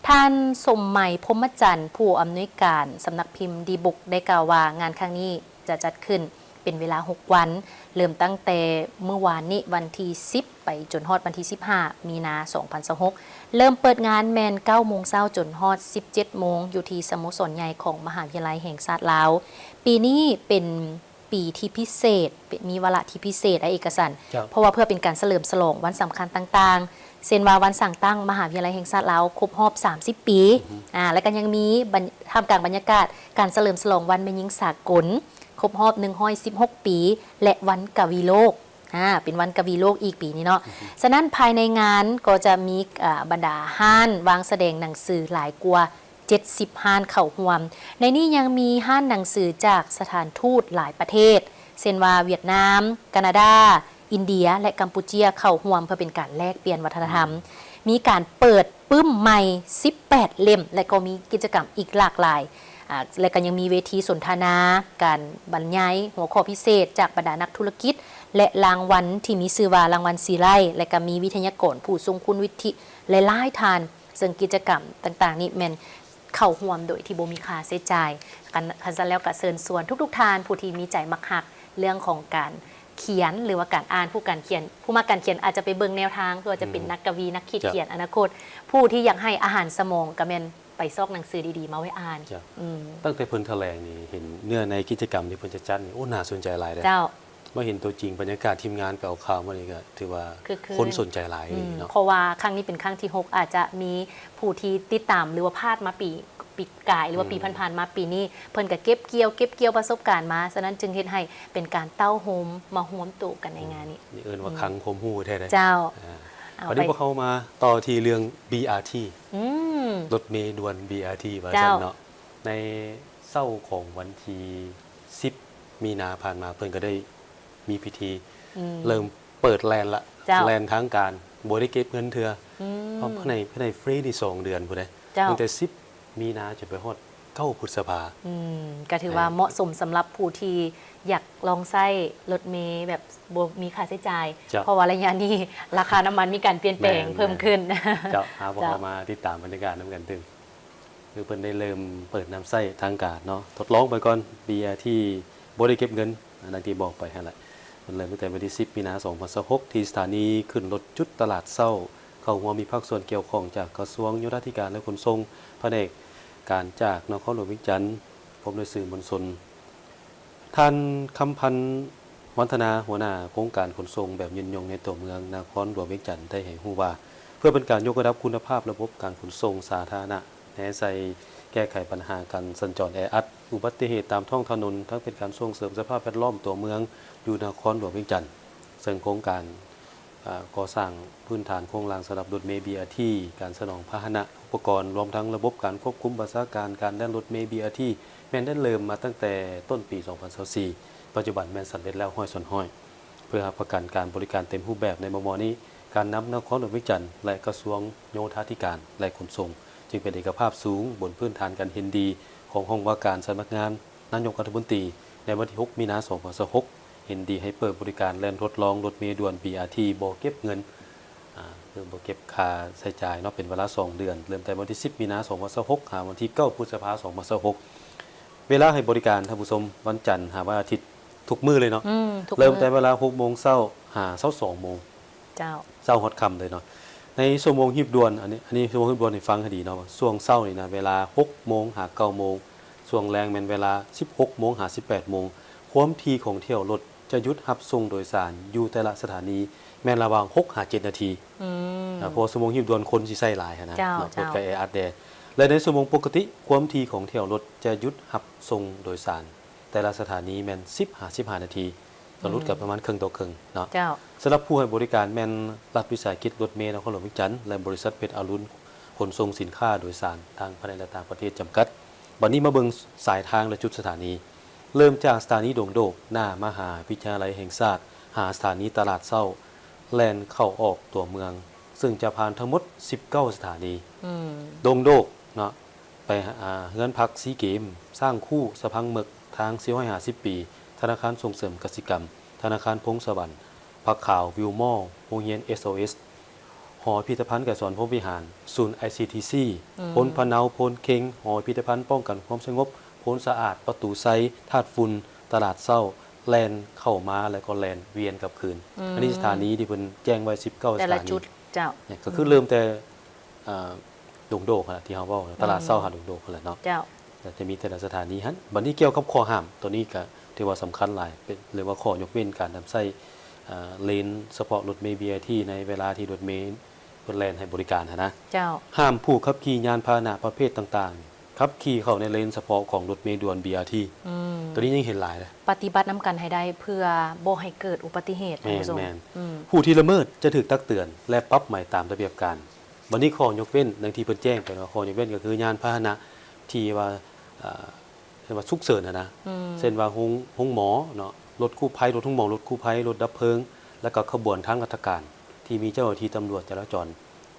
ທ່ານ ສົມໄໝ ພົມມະຈັນ ຜູ້ອຳນວຍການສຳນັກພິມດີບຸກ ໄດ້ກ່າວວ່າ ງານຄັ້ງນີ້ຈະຈັດຂຶ້ນເປັນເວລາຫົກວັນ, ເລີ່ມຕັ້ງແຕ່ມື້ວານນີ້ ວັນທີສິບ ໄປຈົນຮອດວັນທີສິບຫ້າ ມີນາ ສອງພັນຊາວຫົກ. ເລີ່ມເປີດງານແມ່ນເກົ້າໂມງເຊົ້າຈົນຮອດສິບເຈັດໂມງ ຢູ່ທີ່ສະໂມສອນໃຫຍ່ຂອງມະຫາວິທະຍາໄລແຫ່ງຊາດລາວ. ປີນີ້ເປັນ ປີທີ່ພິເສດ ເປັນ ມີວາລະທີ່ພິເສດ ອ້າຍເອກະສັນ ເຈົ້າ ເພາະວ່າເພື່ອເປັນການສະເຫຼີມສະຫຼອງວັນສຳຄັນຕ່າງໆ ເຊັ່ນວ່າວັນສ້າງຕັ້ງມະຫາວິທະຍາໄລແຫ່ງຊາດລາວຄົບຮອບສາມສິບປີ ອືຮຶ ອາ ແລະກໍຍັງມີບັນ ທ່າມກາງບັນຍາກາດການສະເຫຼີມສະຫຼອງວັນແມ່ຍິງສາກົນຄົບຮອບໜຶ່ງຮ້ອຍສິບຫົກປີ ແລະວັນກະວີໂລກ ອາ ເປັນວັນກະວີໂລກອີກປີນີ້ເນາະ ອືຮຶ ສະນັ້ນພາຍໃນງານກໍຈະມີ ອາ ບັນດາຮ້ານວາງສະແດງໜັງສືຫຼາຍກວ່າ ເຈັດສິບຮ້ານເຂົ້າຮ່ວມ. ໃນນີ້ຍັງມີຮ້ານໜັງສືຈາກສະຖານທູດຫຼາຍປະເທດ ເຊັ່ນວ່າຫວຽດນາມ, ການາດາ, ອິນເດຍ ແລະ ກຳປູເຈຍ ເຂົ້າຮ່ວມເພື່ອເປັນການແລກປ່ຽນວັດທະນະທຳ. ອືມ ມີການເປີດປຶ້ມໃໝ່ສິບແປດເຫຼັ້ມ ແລະ ກໍມີກິດຈະກຳອີກຫຼາກຫຼາຍ. ອາ ແລະ ກໍຍັງມີເວທີສົນທະນາ, ການບັນຍາຍຫົວຂໍ້ພິເສດຈາກບັນດານັກທຸລະກິດ ແລະ ລາງວັນທີ່ມີຊື່ວ່າລາງວັນສີໄລ ແລະ ກໍມີວິທະຍາກອນຜູ້ຊົງຄຸນວຸດທິຫຼາຍໆທ່ານ. ເຊິ່ງກິດຈະກຳຕ່າງໆນີ້ແມ່ນເຂົ້າຮ່ວມໂດຍທີ່ບໍ່ມີຄ່າໃຊ້ຈ່າຍ. ຄັນ ຄັນຊັ້ນແລ້ວກໍເຊີນຊວນທຸກໆທ່ານ ຜູ້ທີ່ມີໃຈມັກຮັກເລື່ອງຂອງການຂຽນ ຫຼືວ່າການອ່ານ, ຜູ້ການຂຽນ ຜູ້ມັກການຂຽນອາດຈະໄປເບິ່ງແນວທາງ ເພື່ອຈະເປັນ ອືມ ນັກກະວີ ນັກຄິດ ເຈົ້າ ຂຽນອະນາຄົດ, ຜູ້ທີ່ຢາກໃຫ້ອາຫານສະໝອງກໍແມ່ນໄປຊອກໜັງສືດີໆມາໄວ້ອ່ານ. ເຈົ້າ ອືມ ຕັ້ງແຕ່ເພິ່ນຖະແຫຼງນີ້ ເຫັນເນື້ອໃນກິດຈະກຳທີ່ເພິ່ນຈະຈັດນີ້ ໂອ້ ໜ້າສົນໃຈຫຼາຍເດ້. ເຈົ້າ ມາເຫັນຕົວຈິງບັນຍາກາດ ທີມງານໄປເອົາຂ່າວມານີ້ກໍຖືວ່າ ຄຶກຄື້ນ ຄົນສົນໃຈຫຼາຍ ອືມ ເນາະ ເພາະວ່າຄັ້ງນີ້ເປັນຄັ້ງທີຫົກ ອາດຈະມີຜູ້ທີ່ຕິດຕາມ ຫຼືວ່າພາດມາປີ ປີກາຍ ຫຼືວ່າ ອືມ ປີຜ່ານໆມາ. ປີນີ້ເພິ່ນກໍເກັບກ່ຽວ ເກັບກ່ຽວປະສົບການມາ, ສະນັ້ນຈຶ່ງເຮັດໃຫ້ເປັນການເຕົ້າໂຮມມາຮວມໂຕກັນໃນງານນີ້. ອືມ ນີ້ເອີ້ນວ່າ ອືມ ຄັງໂຮມຮູ້ແທ້ເດ້. ເຈົ້າ ອາ ເອົາ ບັດນີ້ ໄປ ພວກເຮົາມາຕໍ່ທີ່ເລື່ອງ ບີອາທີ ອືມ ລົດເມດ່ວນ ບີອາທີ ວ່າຊັ້ນເນາະ. ເຈົ້າ ໃນເຊົ້າຂອງວັນທີສິບ ມີນາຜ່ານມາ ເພິ່ນກໍໄດ້ມີພິທີ ອືມ ເລີ່ມເປີດແລ່ນລະ ເຈົ້າ ແລ່ນທາງການ ບໍ່ໄດ້ເກັບເງິນເທື່ອ ອືມ ເພາະພາຍໃນ ພາຍໃນຟຣີນີ້ສອງເດືອນພຸ້ນເດ້ ເຈົ້າ ຕັ້ງແຕ່ສິບມີນາຈົນໄປຮອດເກົ້າພຶດສະພາ. ອືມ ກໍຖືວ່າ ເອີ ເໝາະສົມສຳລັບຜູ້ທີ່ຢາກລອງໃຊ້ລົດເມແບບບໍ່ມີຄ່າໃຊ້ຈ່າຍ ເຈົ້າ ເພາະວ່າໄລຍະນີ້ລາຄານ້ຳມັນມີການປ່ຽນແປງ ແມ່ນໆ ເພີ່ມຂຶ້ນ. ເຈົ້າ ເອົາ ເຈົ້າ ພວກເຮົາມາຕິດຕາມບັນຍາກາດນຳກັນຕື່ມ. ຄືເພິ່ນໄດ້ເລີ່ມເປີດນຳໃຊ້ທາງການເນາະ ທົດລອງໄປກ່ອນ ບີອາທີ ບໍ່ໄດ້ເກັບເງິນ ດັ່ງທີ່ບອກໄປຫັ້ນແຫຼະ. ເພິ່ນເລີ່ມຕັ້ງແຕ່ວັນທີສິບ ມີນາ ສອງພັນຊາວຫົກ ທີ່ສະຖານີຂຶ້ນລົດຈຸດຕະຫຼາດເຊົ້າ. ເຂົ້າຮ່ວມມີພາກສ່ວນກ່ຽວຂ້ອງຈາກກະຊວງໂຍທາທິການ ແລະ ຂົນສົ່ງ, ພະແນກການຈາກນະຄອນຫຼວງວຽງຈັນ ພ້ອມດ້ວຍສື່ມວນຊົນ. ທ່ານ ຄຳພັນ ວັນທະນາ ຫົວໜ້າໂຄງການຂົນສົ່ງແບບຍືນຍົງໃນຕົວເມືອງນະຄອນຫຼວງວຽງຈັນ ໄດ້ໃຫ້ຮູ້ວ່າ ເພື່ອເປັນການຍົກລະດັບຄຸນນະພາບລະບົບການຂົນສົ່ງສາທາລະນະ, ແນໃສ່ແກ້ໄຂບັນຫາການສັນຈອນແອອັດ, ອຸບັດຕິເຫດຕາມທ້ອງຖະໜົນ, ທັງເປັນການສົ່ງເສີມສະພາບແວດລ້ອມຕົວເມືອງຢູ່ນະຄອນຫຼວງວຽງຈັນ, ເຊິ່ງໂຄງການ ອາ ກໍ່ສ້າງພື້ນຖານໂຄງລ່າງສຳລັບລົດເມ ບີອາທີ, ການສະໜອງພາຫະນະ, ອຸປະກອນ, ລວມທັງລະບົບການຄວບຄຸມບັນຊາການການແລ່ນລົດເມ ບີອາທີ ແມ່ນໄດ້ເລີ່ມມາຕັ້ງແຕ່ຕົ້ນປີສອງພັນຊາວສີ່ ປັດຈຸບັນແມ່ນສຳເລັດແລ້ວຮ້ອຍສ່ວນຮ້ອຍ. ເພື່ອຮັບປະກັນການບໍລິການເຕັມຮູບແບບໃນມໍ່ໆນີ້, ການນຳນະຄອນຫຼວງວຽງຈັນ ແລະ ກະຊວງໂຍທາທິການ ແລະ ຂົນສົ່ງ ຈຶ່ງເປັນເອກະພາບສູງບົນພື້ນຖານການເຫັນດີຂອງຫ້ອງວ່າການສຳນັກງານ ນາຍົກລັດຖະມົນຕີ ໃນວັນທີຫົກ ມີນາ ສອງພັນຊາວຫົກ ເຫັນດີໃຫ້ເປີດບໍລິການແລ່ນທົດລອງລົດເມດ່ວນ ບີອາທີ ບໍ່ເກັບເງິນ ອາ ຄືບໍ່ເກັບຄ່າໃຊ້ຈ່າຍເນາະ ເປັນເວລາສອງເດືອນ ເລີ່ມແຕ່ວັນທີສິບ ມີນາ ສອງພັນຊາວຫົກ ຫາວັນທີເກົ້າ ພຶດສະພາ ສອງພັນຊາວຫົກ. ເວລາໃຫ້ບໍລິການທ່ານຜູ້ຊົມ ວັນຈັນຫາວັນອາທິດ ທຸກມື້ເລີຍເນາະ ອືມ ທຸກມື້ ເລີ່ມແຕ່ເວລາຫົກໂມງເຊົ້າຫາຊາວສອງໂມງ. ເຈົ້າ ເຊົ້າຮອດຄ່ຳເລີຍເນາະ. ໃນຊົ່ວໂມງຮີບດ່ວນ ອັນນີ້ ອັນນີ້ຊົ່ວໂມງຮີບດ່ວນນີ້ຟັງໃຫ້ດີເນາະ ຊ່ວງເຊົ້ານີ້ນະ ເວລາຫົກໂມງຫາເກົ້າໂມງ, ຊ່ວງແລງແມ່ນເວລາສິບຫົກໂມງຫາສິບແປດໂມງ. ຄວາມຖີ່ຂອງຖ້ຽວລົດຈະຢຸດຮັບສົ່ງໂດຍສານຢູ່ແຕ່ລະສະຖານີແມ່ນລະຫວ່າງຫົກຫາເຈັດນາທີ ອືມ ເພາະວ່າຊົ່ວໂມງຮີບດ່ວນຄົນຊິໃຊ້ຫຼາຍຫັ້ນນະ ເຈົ້າ ເນາະ ເຈົ້າ ລົດກໍແອອັດແດ່. ແລະ ໃນຊົ່ວໂມງປົກກະຕິ ຄວາມຖີ່ຂອງຖ້ຽວລົດຈະຢຸດຮັບສົ່ງໂດຍສານ ແຕ່ລະສະຖານີແມ່ນສິບຫາສິບຫ້ານາທີ ກໍຫຼຸດກັນປະມານເຄິ່ງຕໍ່ເຄິ່ງເນາະ. ເຈົ້າ ສຳລັບຜູ້ໃຫ້ບໍລິການແມ່ນລັດວິສາຫະກິດລົດເມນະຄອນຫຼວງວຽງຈັນ ແລະ ບໍລິສັດເພັດອາລຸນຂົນສົ່ງສິນຄ້າໂດຍສານ ທັງພາຍໃນ ແລະ ຕ່າງປະເທດ ຈຳກັດ. ບັດນີ້ມາເບິ່ງສາຍທາງ ແລະ ຈຸດສະຖານີ ເລີ່ມຈາກສະຖານີດົງໂດກ ໜ້າມະຫາວິທະຍາໄລແຫ່ງຊາດ ຫາສະຖານີຕະຫຼາດເຊົ້າ ແລ່ນເຂົ້າອອກຕົວເມືອງ ເຊິ່ງຈະຜ່ານທັງໝົດສິບເກົ້າສະຖານີ. ອືມ ດົງໂດກເນາະ ໄປຫາ ເຮືອນພັກຊີເກມ, ຊ້າງຄູ້, ສະພັງເໝິກ, ທາງສີ່ຮ້ອຍຫ້າສິບປີ, ທະນາຄານສົ່ງເສີມກະສິກຳ, ທະນາຄານພົງສະຫວັນ, ຜັກຂາວ, ວິວມໍ, ໂຮງຮຽນ ເອສໂອເອສ, ຫໍພິພິທະພັນໄກສອນພົມວິຫານ, ສູນ ໄອຊີທີຊີ, ອືມ ໂພນພະເນົາ, ໂພນເຄັງ, ຫໍພິພິທະພັນປ້ອງກັນຄວາມສະຫງົບ, ໂພນສະອາດ, ປະຕູໄຊ, ທາດຝຸ່ນ, ຕະຫຼາດເຊົ້າ, ແລ່ນເຂົ້າມາ ແລ້ວກໍແລ່ນວຽນກັບຄືນ. ອືມ ອັນນີ້ສະຖານີທີ່ເພິ່ນແຈ້ງໄວ້ສິບເກົ້າ ແຕ່ລະຈຸດ ສະຖານີ. ເຈົ້າ ນີ້ກໍຄື ອືມ ເລີ່ມແຕ່ ອ່າ ດົງໂດກຫັ້ນລະ ທີ່ເຮົາເວົ້າ ອືມ ຕະຫຼາດເຊົ້າຫາດົງໂດກຫັ້ນແຫຼະເນາະ. ເຈົ້າ ແຕ່ຈະມີແຕ່ລະສະຖານີຫັ້ນ. ບັດນີ້ກ່ຽວກັບຂໍ້ຫ້າມ ໂຕນີ້ກໍຖືວ່າສຳຄັນຫຼາຍ ເປັນ ຫຼືວ່າຂໍ້ຍົກເວັ້ນການນຳໃຊ້ ເອີ ເລນສະເພາະລົດເມ ບີອາທີ ໃນເວລາທີ່ລົດເມເພິ່ນແລ່ນໃຫ້ບໍລິການຫັ້ນນະ. ເຈົ້າ ຫ້າມຜູ້ຂັບຂີ່ຍານພາຫະນະປະເພດຕ່າງໆ ຂັບຂີ່ເຂົ້າໃນເລນສະເພາະຂອງລົດເມດ່ວນ ບີອາທີ. ອືມ ໂຕນີ້ຍັງເຫັນຫຼາຍເດ້. ປະຕິບັດນຳກັນໃຫ້ໄດ້ ເພື່ອບໍ່ໃຫ້ເກີດອຸບັດຕິເຫດ. ແມ່ນ ທ່ານຜູ້ຊົມ ແມ່ນ. ອືມ ຜູ້ທີ່ລະເມີດຈະຖືກຕັກເຕືອນ ແລະ ປັບໃໝຕາມລະບຽບການ. ບັດນີ້ຂໍ້ຍົກເວັ້ນ ດັ່ງທີ່ເພິ່ນແຈ້ງໄປເນາະ, ຂໍ້ຍົກເວັ້ນກໍຄືຍານພາຫະນະທີ່ວ່າ ເອີ ເອີ້ນວ່າສຸກເສີນຫັ້ນນະ. ອືມ ເຊັ່ນວ່າໂຮງ ໂຮງໝໍເນາະ, ລົດກູ້ໄພ, ລົດໂຮງໝໍ, ລົດກູ້ໄພ, ລົດດັບເພີງ ແລ້ວກໍຂະບວນທາງລັດຖະການ ທີ່ມີເຈົ້າໜ້າທີ່ຕຳຫຼວດຈະລາຈອນ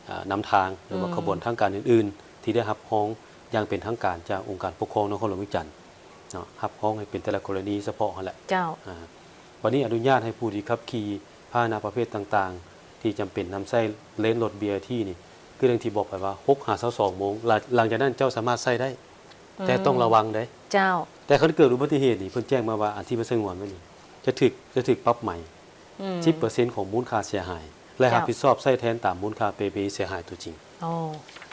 ເອີ ນຳທາງ ຫຼືວ່າ ອືມ ຂະບວນທາງການອື່ນໆ ທີ່ໄດ້ຮັບຮອງຢ່າງເປັນທາງການຈາກອົງການປົກຄອງນະຄອນຫຼວງວຽງຈັນເນາະ, ຮັບຮອງໃຫ້ເປັນແຕ່ລະກໍລະນີສະເພາະຫັ້ນແຫຼະ. ເຈົ້າ ອ່າ ບັດນີ້ອະນຸຍາດໃຫ້ຜູ້ທີ່ຂັບຂີ່ພາຫະນະປະເພດຕ່າງໆ ທີ່ຈຳເປັນນຳໃຊ້ເລນລົດ ບີອາທີ ນີ້ ຄືດັ່ງທີ່ບອກໄປວ່າ ຫົກຫາຊາວສອງໂມງ ຫຼັງ ຫຼັງຈາກນັ້ນເຈົ້າສາມາດໃຊ້ໄດ້ ອືມ ແຕ່ຕ້ອງລະວັງເດ້. ເຈົ້າ ແຕ່ຄັນເກີດອຸບັດຕິເຫດນີ້ ເພິ່ນແຈ້ງມາວ່າ ອັນທີ່ເພິ່ນສະຫງວນໄວ້ນີ້ ຈະຖືກ ຈະຖືກປັບໃໝ ອືມ ສິບເປີເຊັນຂອງມູນຄ່າເສຍຫາຍ ແລະ ເຈົ້າ ຮັບຜິດຊອບໃຊ້ແທນຕາມມູນຄ່າເປເບເສຍຫາຍຕົວຈິງ. ໂອ້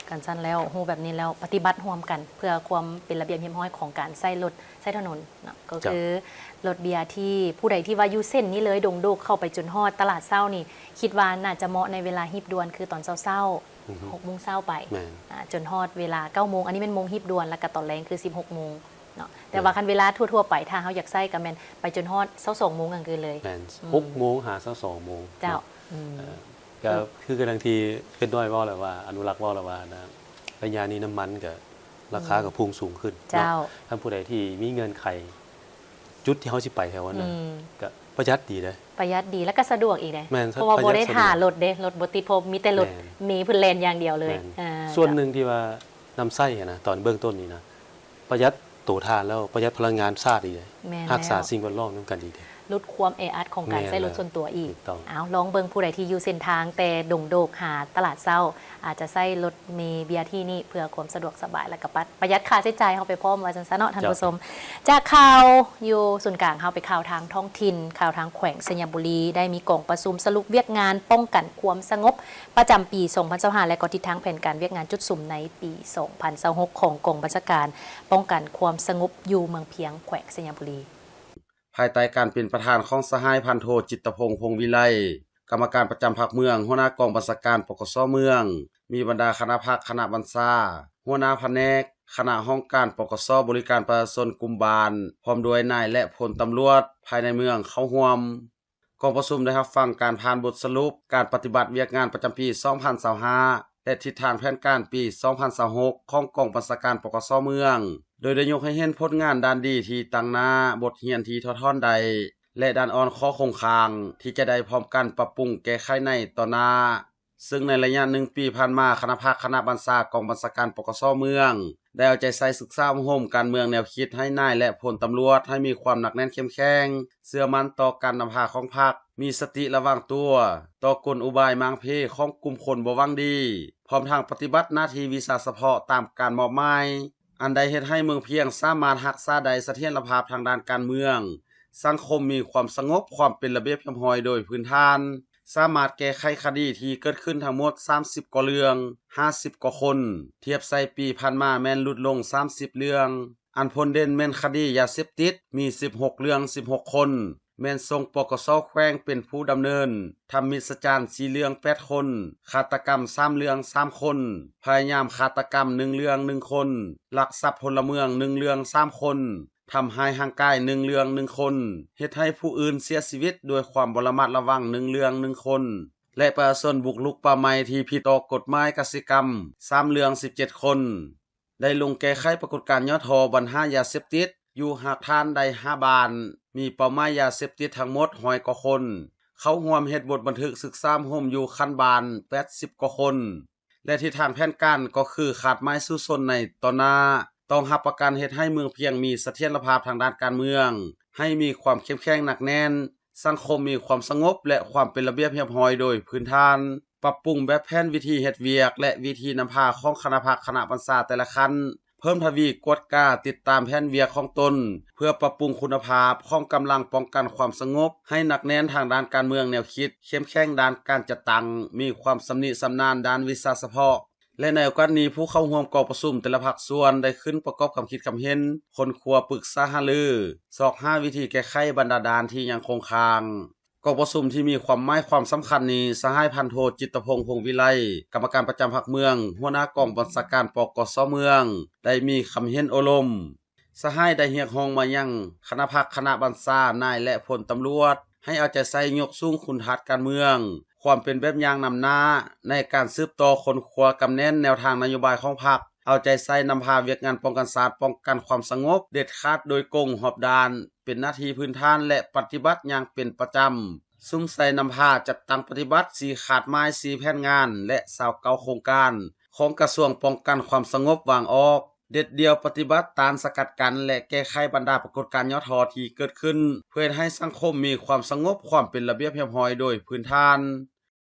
ຄັນຊັ້ນແລ້ວ ຮູ້ແບບນີ້ແລ້ວ ປະຕິບັດຮ່ວມກັນ ເພື່ອຄວາມເປັນລະບຽບຮຽບຮ້ອຍຂອງການໃຊ້ລົດໃຊ້ຖະໜົນເນາະ. ກໍ ເຈົ້າ ຄືລົດ ບີອາທີ ຜູ້ໃດທີ່ວ່າຢູ່ເສັ້ນນີ້ເລີຍ ດົງໂດກເຂົ້າໄປຈົນຮອດຕະຫຼາດເຊົ້ານີ້ ຄິດວ່າໜ້າຈະເໝາະໃນເວລາຮີບດ່ວນ ຄືຕອນເຊົ້າໆ ອືຮຶ ຫົກໂມງເຊົ້າໄປ ແມ່ນ ອ່າ ຈົນຮອດເວລາເກົ້າໂມງ. ອັນນີ້ແມ່ນໂມງຮີບດ່ວນ ແລ້ວກໍຕອນແລງຄືສິບຫົກໂມງເນາະ. ແຕ່ວ່າ ແມ່ນ ຄັນເວລາທົ່ວໆໄປ ຖ້າເຮົາຢາກໃຊ້ກໍແມ່ນໄປຈົນຮອດຊາວສອງໂມງກາງຄືນເລີຍ. ແມ່ນ ອືມ ຫົກໂມງຫາຊາວສອງໂມງ ເຈົ້າ ເນາະ. ອືມ ເອີ ກໍຄືກັນດັ່ງທີ່ເປັນນ້ອຍເວົ້າແຫຼະວ່າ ອະນຸລັກເວົ້າແຫຼະວ່ານະ ໄລຍະນີ້ນ້ຳມັນກໍ ລາຄາ ອືມ ກໍພຸ່ງສູງຂຶ້ນເນາະ. ເຈົ້າ ທ່ານຜູ້ໃດທີ່ມີເງື່ອນໄຂ ຈຸດທີ່ເຮົາຊິໄປແຖວນັ້ນນະ ອືມ ກໍປະຢັດດີເດ້ ປະຢັດດີ ແລ້ວກໍສະດວກອີກເດ້. ແມ່ນ ເພາະວ່າບໍ່ໄດ້ຖ້າລົດເດ້ ລົດບໍ່ຕິດ ເພາະມີແຕ່ລົດ ແມ່ນ ເມເພິ່ນແລ່ນຢ່າງດຽວເລີຍ. ແມ່ນ ອ່າ ສ່ວນໜຶ່ງທີ່ວ່ານຳໃຊ້ຫັ້ນນະ ຕອນເບື້ອງຕົ້ນນີ້ນະ ປະຢັດໂຕທ່ານແລ້ວ ປະຢັດພະລັງງານຊາດອີກເດ້. ແມ່ນ ຮັກສາ ແລ້ວ ສິ່ງແວດລ້ອມນຳກັນອີກເດ້. ຫຼຸດຄວາມແອອັດຂອງການໃຊ້ລົດສ່ວນຕົວອີກ. ແມ່ນແລ້ວ ຖືກຕ້ອງ. ເອົາ ລອງເບິ່ງ ຜູ້ໃດທີ່ຢູ່ເສັ້ນທາງແຕ່ດົງໂດກຫາຕະຫຼາດເຊົ້າ ອາດຈະໃຊ້ລົດເມ ບີອາທີ ນີ້ເພື່ອຄວາມສະດວກສະບາຍ ແລ້ວກໍປະ ປະຢັດຄ່າໃຊ້ຈ່າຍເຮົາໄປພ້ອມ ວ່າຊັ້ນຊະເນາະ ທ່ານ ເຈົ້າ ຜູ້ຊົມ. ຈາກຂ່າວຢູ່ສູນກາງ ເຮົາໄປຂ່າວທາງທ້ອງຖິ່ນ, ຂ່າວທາງແຂວງໄຊຍະບູລີ ໄດ້ມີກອງປະຊຸມສະຫຼຸບວຽກງານປ້ອງກັນຄວາມສະຫງົບປະຈຳປີສອງພັນຊາວຫ້າ ແລະ ກໍທິດທາງແຜນການວຽກງານຈຸດສຸມໃນປີສອງພັນຊາວຫົກ ຂອງກອງບັນຊາການປ້ອງກັນຄວາມສະຫງົບຢູ່ເມືອງພຽງ ແຂວງໄຊຍະບູລີ. ພາຍໃຕ້ການເປັນປະທານຂອງສະຫາຍພັນໂທ ຈິດຕະພົງ ພົງວິໄລ ກຳມະການປະຈຳພັກເມືອງ, ຫົວໜ້າກອງບັນຊາການ ປກສ ເມືອງ, ມີບັນດາຄະນະພັກ, ຄະນະບັນຊາ, ຫົວໜ້າພະແນກ, ຄະນະຫ້ອງການ ປກສ ບໍລິການປະຊາຊົນກຸ່ມບ້ານ, ພ້ອມດ້ວຍນາຍ ແລະ ພົນຕຳຫຼວດພາຍໃນເມືອງເຂົ້າຮ່ວມ. ກອງປະຊຸມໄດ້ຮັບຟັງການຜ່ານບົດສະຫຼຸບການປະຕິບັດວຽກງານປະຈຳປີສອງພັນຊາວຫ້າ ແລະ ທິດທາງແຜນການປີສອງພັນຊາວຫົກ ຂອງກອງບັນຊາການ ປກສ ເມືອງ, ໂດຍໄດ້ຍົກໃຫ້ເຫັນຜົນງານດ້ານດີທີ່ຕັ້ງໜ້າ, ບົດຮຽນທີ່ຖອດຖອນໄດ້ ແລະ ດ້ານອ່ອນຂໍ້ຄົງຄ້າງທີ່ຈະໄດ້ພ້ອມກັນປັບປຸງແກ້ໄຂໃນຕໍ່ໜ້າ. ເຊິ່ງໃນໄລຍະໜຶ່ງປີຜ່ານມາ, ຄະນະພັກ, ຄະນະບັນຊາກອງບັນຊາການ ປກສ ເມືອງ ໄດ້ເອົາໃຈໃສ່ສຶກສາອົບຮົມການເມືອງແນວຄິດໃຫ້ນາຍ ແລະ ພົນຕຳຫຼວດໃຫ້ມີຄວາມໜັກແໜ້ນເຂັ້ມແຂງ, ເຊື່ອໝັ້ນຕໍ່ການນຳພາຂອງພັກ, ມີສະຕິລະວັງຕົວຕໍ່ກົນອຸບາຍມາງເພຂອງກຸ່ມຄົນບໍ່ຫວັງດີ, ພ້ອມທັງປະຕິບັດໜ້າທີ່ວິຊາສະເພາະຕາມການມອບໝາຍ, ອັນໄດ້ເຮັດໃຫ້ເມືອງພຽງສາມາດຮັກສາໄດ້ສະຖຽນລະພາບທາງດ້ານການເມືອງ, ສັງຄົມມີຄວາມສະຫງົບ, ຄວາມເປັນລະບຽບຮຽບຮ້ອຍໂດຍພື້ນຖານ, ສາມາດແກ້ໄຂຄະດີທີ່ເກີດຂຶ້ນທັງໝົດສາມສິບກວ່າເລື່ອງ, ຫ້າສິບກວ່າຄົນ, ທຽບໃສ່ປີຜ່ານມາແມ່ນຫຼຸດລົງສາມສິບເລື່ອງ. ອັນພົ້ນເດັ່ນແມ່ນຄະດີຢາເສບຕິດ ມີສິບຫົກເລື່ອງ, ສິບຫົກຄົນແມ່ນສົ່ງ ປກສ ແຂວງເປັນຜູ້ດຳເນີນ, ທຳມິດສະຈານສີ່ເລື່ອງ, ແປດຄົນ, ຄາດຕະກຳສາມເລື່ອງ, ສາມຄົນ, ພະຍາຍາມຄາດຕະກຳໜຶ່ງເລື່ອງ, ໜຶ່ງຄົນ, ລັກຊັບພົນລະເມືອງໜຶ່ງເລື່ອງ, ສາມຄົນ, ທຳຮ້າຍຮ່າງກາຍໜຶ່ງເລື່ອງ, ໜຶ່ງຄົນ, ເຮັດໃຫ້ຜູ້ອື່ນເສຍຊີວິດດ້ວຍຄວາມບໍ່ລະມັດລະວັງໜຶ່ງເລື່ອງ, ໜຶ່ງຄົນ ແລະ ປະຊາຊົນບຸກລຸກປ່າໄມ້ທີ່ຜິດຕໍ່ກົດໝາຍກະສິກຳສາມເລື່ອງ, ສິບເຈັດຄົນ. ໄດ້ລົງແກ້ໄຂປາກົດການຫຍໍ້ທໍ້ບັນຫາຢາເສບຕິດຢູ່ຮາກຖານໄດ້ຫ້າບ້ານ, ມີເປົ້າໝາຍຢາເສບຕິດທັງໝົດຮ້ອຍກວ່າຄົນ, ເຂົ້າຮ່ວມເຮັດບົດບັນທຶກສຶກສາອົບຮົມຢູ່ຂັ້ນບ້ານແປດສິບກວ່າຄົນ ແລະ ທິດທາງແຜນການກໍຄືຄາດໝາຍສູ້ຊົນໃນຕໍ່ໜ້າ, ຕ້ອງຮັບປະກັນເຮັດໃຫ້ເມືອງພຽງມີສະຖຽນລະພາບທາງດ້ານການເມືອງ, ໃຫ້ມີຄວາມເຂັ້ມແຂງໜັກແໜ້ນ, ສັງຄົມມີຄວາມສະຫງົບ ແລະ ຄວາມເປັນລະບຽບຮຽບຮ້ອຍໂດຍພື້ນຖານ. ປັບປຸງແບບແຜນວິທີເຮັດວຽກ ແລະ ວິທີນຳພາຂອງຄະນະພັກຄະນະບັນຊາແຕ່ລະຂັ້ນ, ເພີ່ມທະວີກວດກາຕິດຕາມແຜນວຽກຂອງຕົນ ເພື່ອປັບປຸງຄຸນນະພາບຂອງກຳລັງປ້ອງກັນຄວາມສະຫງົບ ໃຫ້ໜັກແໜ້ນທາງດ້ານການເມືອງແນວຄິດ, ເຂັ້ມແຂງດ້ານການຈັດຕັ້ງ, ມີຄວາມຊຳນິຊຳນານດ້ານວິຊາສະເພາະ. ແລະ ໃນໂອກາດນີ້, ຜູ້ເຂົ້າຮ່ວມກອງປະຊຸມແຕ່ລະພາກສ່ວນໄດ້ຂຶ້ນປະກອບຄຳຄິດຄຳເຫັນ, ຄົ້ນຄວ້າປຶກສາຫາລື, ຊອກຫາວິທີແກ້ໄຂບັນດາດ້ານທີ່ຍັງຄົງຄ້າງ. ກອງປະຊຸມທີ່ມີຄວາມໝາຍຄວາມສຳຄັນນີ້, ສະຫາຍພັນໂທ ຈິດຕະພົງ ພົງວິໄລ, ກຳມະການປະຈຳພັກເມືອງ, ຫົວໜ້າກອງບັນຊາການ ປກສ ເມືອງ, ໄດ້ມີຄຳເຫັນໂອ້ລົມ. ສະຫາຍໄດ້ຮຽກຮ້ອງມາຍັງຄະນະພັກຄະນະບັນຊາ, ນາຍ ແລະ ພົນຕຳຫຼວດ ໃຫ້ເອົາໃຈໃສ່ຍົກສູງຄຸນທາດການເມືອງ, ຄວາມເປັນແບບຢ່າງນຳໜ້າໃນການສືບຕໍ່ຄົ້ນຄວ້າກຳແໜ້ນແນວທາງນະໂຍບາຍຂອງພັກ, ເອົາໃຈໃສ່ນຳພາວຽກງານປ້ອງກັນຊາດ, ປ້ອງກັນຄວາມສະຫງົບເດັດຂາດໂດຍກົງຮອບດ້ານ, ເປັນໜ້າທີ່ພື້ນຖານ ແລະ ປະຕິບັດຢ່າງເປັນປະຈຳ, ສຸມໃສ່ນຳພາຈັດຕັ້ງປະຕິບັດສີ່ຄາດໝາຍ, ສີ່ແຜນງານ ແລະ ຊາວເກົ້າໂຄງການຂອງກະຊວງປ້ອງກັນຄວາມສະຫງົບວາງອອກ, ເດັດດ່ຽວປະຕິບັດຕ້ານສະກັດກັ້ນ ແລະ ແກ້ໄຂບັນດາປາກົດການຫຍໍ້ທໍ້ທີ່ເກີດຂຶ້ນ ເພື່ອເຮັດໃຫ້ສັງຄົມມີຄວາມສະຫງົບ, ຄວາມເປັນລະບຽບຮຽບຮ້ອຍໂດຍພື້ນຖານ.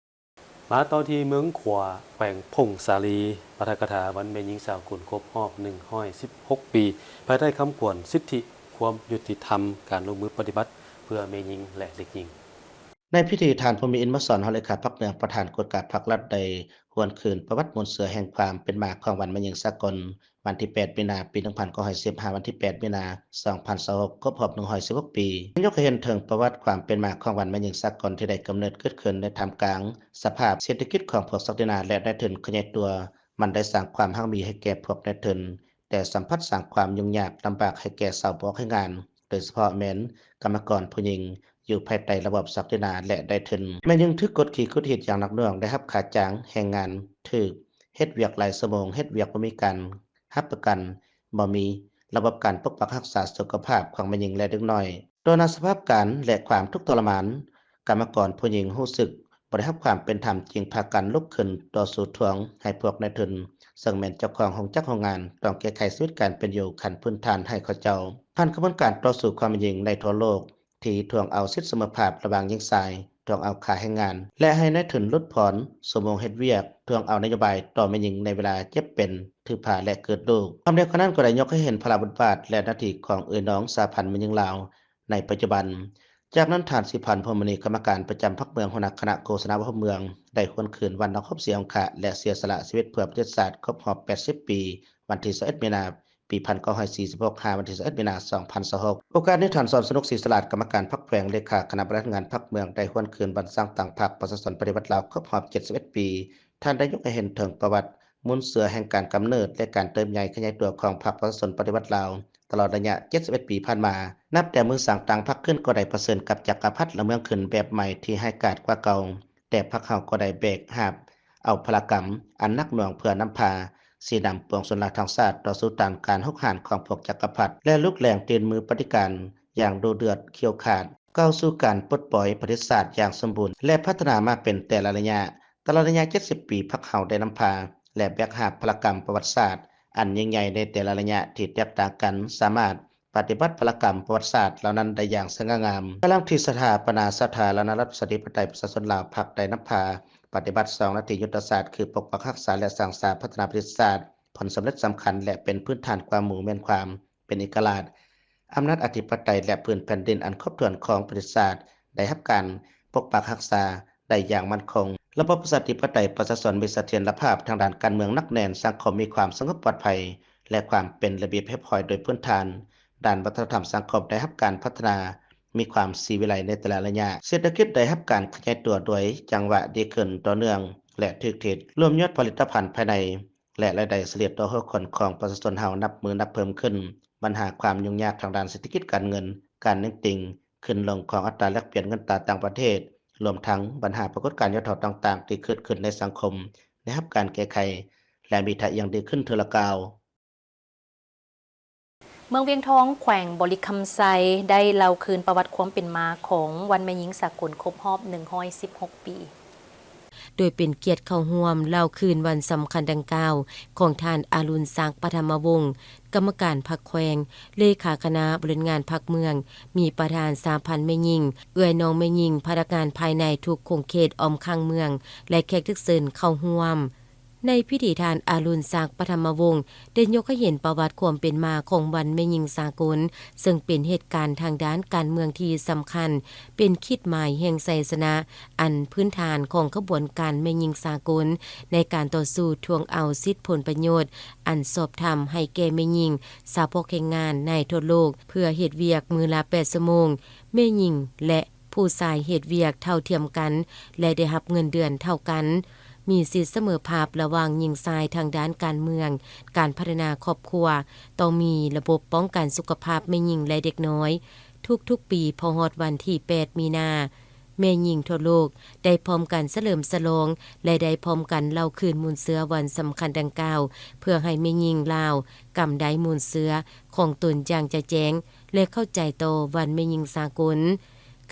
ມາຕໍ່ທີ່ເມືອງຂວາ ແຂວງຜົ້ງສາລີ, ປາຖະກະຖາວັນແມ່ຍິງສາກົນຄົບຮອບໜຶ່ງຮ້ອຍສິບຫົກປີ ພາຍໃຕ້ຄຳຂວັນສິດທິ, ຄວາມຍຸຕິທຳ, ການລົງມືປະຕິບັດເພື່ອແມ່ຍິງ ແລະ ເດັກຍິງ. ໃນພິທີ, ທ່ານ ພູມີ ອິນມະສອນ ຮອງເລຂາພັກເມືອງ, ປະທານກົດກາພັກລັດ ໄດ້ຫວນຄືນປະຫວັດມູນເຊື້ອແຫ່ງຄວາມເປັນມາຂອງວັນແມ່ຍິງສາກົນ ວັນທີແປດ ມີນາ ປີໜຶ່ງພັນເກົ້າຮ້ອຍສິບ ຫາວັນທີແປດ ມີນາ ສອງພັນຊາວຫົກ ຄົບຮອບໜຶ່ງຮ້ອຍສິບຫົກປີ, ຍົກໃຫ້ເຫັນເຖິງປະຫວັດຄວາມເປັນມາຂອງວັນແມ່ຍິງສາກົນ ທີ່ໄດ້ກຳເນີດເກີດຂຶ້ນໃນທ່າມກາງສະພາບເສດຖະກິດຂອງພວກສັກດິນາ ແລະ ນາຍທຶນຂະຫຍາຍຕົວ. ມັນໄດ້ສ້າງຄວາມຮັ່ງມີໃຫ້ແກ່ພວກນາຍທຶນ, ແຕ່ສຳພັດສ້າງຄວາມຫຍຸ້ງຍາກລຳບາກໃຫ້ແກ່ຊາວປະກອບແຮງງານ, ໂດຍສະເພາະແມ່ນກຳມະກອນຜູ້ຍິງ ຢູ່ພາຍໃຕ້ລະບອບສັກດິນາ ແລະ ນາຍທຶນ. ແມ່ຍິງຖືກກົດຂີ່ຂູດຮີດຢ່າງໜັກໜ່ວງ, ໄດ້ຮັບຄ່າຈ້າງແຮງງານ, ຖືກເຮັດວຽກຫຼາຍຊົ່ວໂມງ, ເຮັດວຽກບໍ່ມີການຮັບປະກັນ, ບໍ່ມີລະບົບການປົກປັກຮັກສາສຸຂະພາບຂອງແມ່ຍິງ ແລະ ເດັກນ້ອຍ. ຕໍ່ໜ້າສະພາບການ ແລະ ຄວາມທຸກທໍລະມານ, ກຳມະກອນຜູ້ຍິງຮູ້ສຶກບໍ່ໄດ້ຮັບຄວາມເປັນທຳ ຈຶ່ງພາກັນລຸກຂຶ້ນຕໍ່ສູ້ທວງໃຫ້ພວກນາຍທຶນ ເຊິ່ງແມ່ນເຈົ້າຂອງໂຮງຈັກໂຮງງານ ຕ້ອງແກ້ໄຂຊີວິດການເປັນຢູ່ຂັ້ນພື້ນຖານໃຫ້ເຂົາເຈົ້າ. ຜ່ານຂະບວນການຕໍ່ສູ້ຂອງແມ່ຍິງໃນທົ່ວໂລກ ທີ່ທວງເອົາສິດສະເໝີພາບລະຫວ່າງຍິງຊາຍ, ທວງເອົາຄ່າແຮງງານ ແລະ ໃຫ້ນາຍທຶນຫຼຸດຜ່ອນຊົ່ວໂມງເຮັດວຽກ, ທວງເອົານະໂຍບາຍຕໍ່ແມ່ຍິງໃນເວລາເຈັບເປັນ, ຖືພາ ແລະ ເກີດລູກ. ພ້ອມດຽວກັນນັ້ນກໍໄດ້ຍົກໃຫ້ເຫັນພາລະບົດບາດ ແລະ ໜ້າທີ່ຂອງເອື້ອຍນ້ອງສະຫະພັນແມ່ຍິງລາວໃນປັດຈຸບັນ. ຈາກນັ້ນ ທ່ານ ສີພັນ ພົມມະນີ ກຳມະການປະຈຳພັກເມືອງ, ຫົວໜ້າຄະນະໂຄສະນາປະພົມເມືອງ ໄດ້ຫວນຄືນວັນນັກຮົບເສຍອົງຄະ ແລະ ເສຍສະຫຼະຊີວິດເພື່ອປະເທດຊາດ ຄົບຮອບແປດສິບປີ ວັນທີຊາວເອັດ ມີນາ ປີໜຶ່ງພັນເກົ້າຮ້ອຍສີ່ສິບຫົກ ຫາວັນທີຊາວເອັດ ມີນາ ສອງພັນຊາວຫົກ. ໂອກາດນີ້ ທ່ານ ສອນສະໜຸກ ສີສະຫຼາດ ກຳມະການພັກແຂວງ, ເລຂາຄະນະບໍລິຫານງານພັກເມືອງ ໄດ້ຫວນຄືນວັນສ້າງຕັ້ງພັກປະຊາຊົນປະຕິວັດລາວຄົບຮອບເຈັດສິບເອັດປີ. ທ່ານໄດ້ຍົກໃຫ້ເຫັນເຖິງປະຫວັດມູນເຊື້ອແຫ່ງການກຳເນີດ ແລະ ການເຕີບໃຫຍ່ຂະຫຍາຍຕົວຂອງພັກປະຊາຊົນປະຕິວັດລາວ ຕະຫຼອດໄລຍະເຈັດສິບເອັດປີຜ່ານມາ. ນັບແຕ່ມື້ສ້າງຕັ້ງພັກຂຶ້ນ ກໍໄດ້ປະເຊີນກັບຈັກກະພັດລະເມືອງຂຶ້ນແບບໃໝ່ທີ່ຮ້າຍກາດກວ່າເກົ່າ. ແຕ່ພວກເຮົາກໍໄດ້ແບກຫາບເອົາພາລະກຳອັນໜັກໜ່ວງ ເພື່ອນຳພາຊີ້ນຳປວງຊົນລາວທັງຊາດຕໍ່ສູ້ຕ້ານການຮຸກຮານຂອງພວກຈັກກະພັດ ແລະ ລຸກແລ່ນຕີນມືປະຕິການຢ່າງດຸເດືອດຂຽວຂາດ, ກ້າວສູ່ການປົດປ່ອຍປະເທດຊາດຢ່າງສົມບູນ ແລະ ພັດທະນາມາເປັນແຕ່ລະໄລຍະ. ຕະຫຼອດໄລຍະເຈັດສິບປີ, ພວກເຮົາໄດ້ນຳພາ ແລະ ແບກຫາບພາລະກຳປະຫວັດສາດອັນຍິ່ງໃຫຍ່ໃນແຕ່ລະໄລຍະທີ່ແຕກຕ່າງກັນ, ສາມາດ ປະຕິບັດພາລະກຳປະຫວັດສາດເຫຼົ່ານັ້ນໄດ້ຢ່າງສະຫງ່າງາມ. ພາລະທີ່ສະຖາປະນາສາທາລະນະລັດ ປະຊາທິປະໄຕ ປະຊາຊົນລາວ ພັກໄດ້ນຳພາປະຕິບັດສອງໜ້າທີ່ຍຸດທະສາດ ຄື ປົກປັກຮັກສາ ແລະ ສ້າງສາພັດທະນາປະເທດຊາດ, ຜົນສຳເລັດສຳຄັນ ແລະ ເປັນພື້ນຖານກວ່າໝູ່ແມ່ນຄວາມເປັນເອກະລາດ, ອຳນາດອະທິປະໄຕ ແລະ ພື້ນແຜ່ນດິນອັນຄົບຖ້ວນຂອງປະເທດຊາດ ໄດ້ຮັບການປົກປັກຮັກສາ ໄດ້ຢ່າງໝັ້ນຄົງ. ລະບົບປະຊາທິປະໄຕ ປະຊາຊົນມີສະຖຽນລະພາບທາງດ້ານການເມືອງໜັກແໜ້ນ, ສັງຄົມມີຄວາມສະຫງົບປອດໄພ ແລະ ຄວາມເປັນລະບຽບຮຽບຮ້ອຍໂດຍພື້ນຖານ, ດ້ານວັດທະນະທຳສັງຄົມໄດ້ຮັບການພັດທະນາ, ມີຄວາມສີວິໄລໃນແຕ່ລະໄລຍະ, ເສດຖະກິດໄດ້ຮັບການຂະຫຍາຍຕົວໂດຍຈັງຫວະດີຂຶ້ນຕໍ່ເນື່ອງ ແລະ ຖືກທິດ, ລວມຍອດຜະລິດຕະພັນພາຍໃນ ແລະ ລາຍໄດ້ສະເລ່ຍຕໍ່ຫົວຄົນຂອງປະຊາຊົນເຮົານັບມື້ນັບເພີ່ມຂຶ້ນ. ບັນຫາຄວາມຫຍຸ້ງຍາກທາງດ້ານເສດຖະກິດການເງິນ, ການເໜັງຕີງຂຶ້ນລົງຂອງອັດຕາແລກປ່ຽນເງິນຕາຕ່າງປະເທດ, ລວມທັງບັນຫາປາກົດການຫຍໍ້ທໍ້ຕ່າງໆທີ່ເກີດຂຶ້ນໃນສັງຄົມ ໄດ້ຮັບການແກ້ໄຂ ແລະ ມີທ່າຢ່າງດີຂຶ້ນເທື່ອລະກ້າວ. ເມືອງວຽງທອງ ແຂວງບໍລິຄຳໄຊ ໄດ້ເລົ່າຄືນປະຫວັດຄວາມເປັນມາຂອງວັນແມ່ຍິງສາກົນຄົບຮອບໜຶ່ງຮ້ອຍສິບຫົກປີ. ໂດຍເປັນກຽດເຂົ້າຮ່ວມເລົ່າຄືນວັນສຳຄັນດັ່ງກ່າວຂອງທ່ານ ອາລຸນ ສັກ ປະຖະມະວົງ ກຳມະການພັກແຂວງ, ເລຂາຄະນະບໍລິຫານງານພັກເມືອງ, ມີປະທານສະຫະພັນແມ່ຍິງ, ເອື້ອຍນ້ອງແມ່ຍິງ, ພະນັກງານພາຍໃນທຸກຂົງເຂດອ້ອມຂ້າງເມືອງ ແລະ ແຂກຖືກເຊີນເຂົ້າຮ່ວມ. ໃນພິທີ ທ່ານ ອາລຸນ ສັກ ປະຖະມະວົງ ໄດ້ຍົກໃຫ້ເຫັນປະຫວັດຄວາມເປັນມາຂອງວັນແມ່ຍິງສາກົນ, ເຊິ່ງເປັນເຫດການທາງດ້ານການເມືອງທີ່ສຳຄັນ, ເປັນຂີດໝາຍແຫ່ງໄຊຊະນະອັນພື້ນຖານຂອງຂະບວນການແມ່ຍິງສາກົນ ໃນການຕໍ່ສູ້ທວງເອົາສິດຜົນປະໂຫຍດອັນຊອບທຳໃຫ້ແກ່ແມ່ຍິງ, ສາວພອກແຮງງານໃນທົ່ວໂລກ ເພື່ອເຮັດວຽກມື້ລະແປດຊົ່ວໂມງ, ແມ່ຍິງ ແລະ ຜູ້ຊາຍເຮັດວຽກເທົ່າທຽມກັນ ແລະ ໄດ້ຮັບເງິນເດືອນເທົ່າກັນ, ມີສິດສະເໝີພາບລະຫວ່າງຍິງຊາຍທາງດ້ານການເມືອງ, ການພັດທະນາຄອບຄົວ, ຕ້ອງມີລະບົບປ້ອງກັນສຸຂະພາບແມ່ຍິງ ແລະ ເດັກນ້ອຍ. ທຸກໆປີ ພໍຮອດວັນທີແປດ ມີນາ, ແມ່ຍິງທົ່ວໂລກໄດ້ພ້ອມກັນສະເຫຼີມສະຫຼອງ ແລະ ໄດ້ພ້ອມກັນເລົ່າຄືນມູນເຊື້ອວັນສຳຄັນດັ່ງກ່າວ ເພື່ອໃຫ້ແມ່ຍິງລາວກຳໄດ້ມູນເຊື້ອຂອງຕົນຢ່າງຈະແຈ້ງ ແລະ ເຂົ້າໃຈຕໍ່ວັນແມ່ຍິງສາກົນ.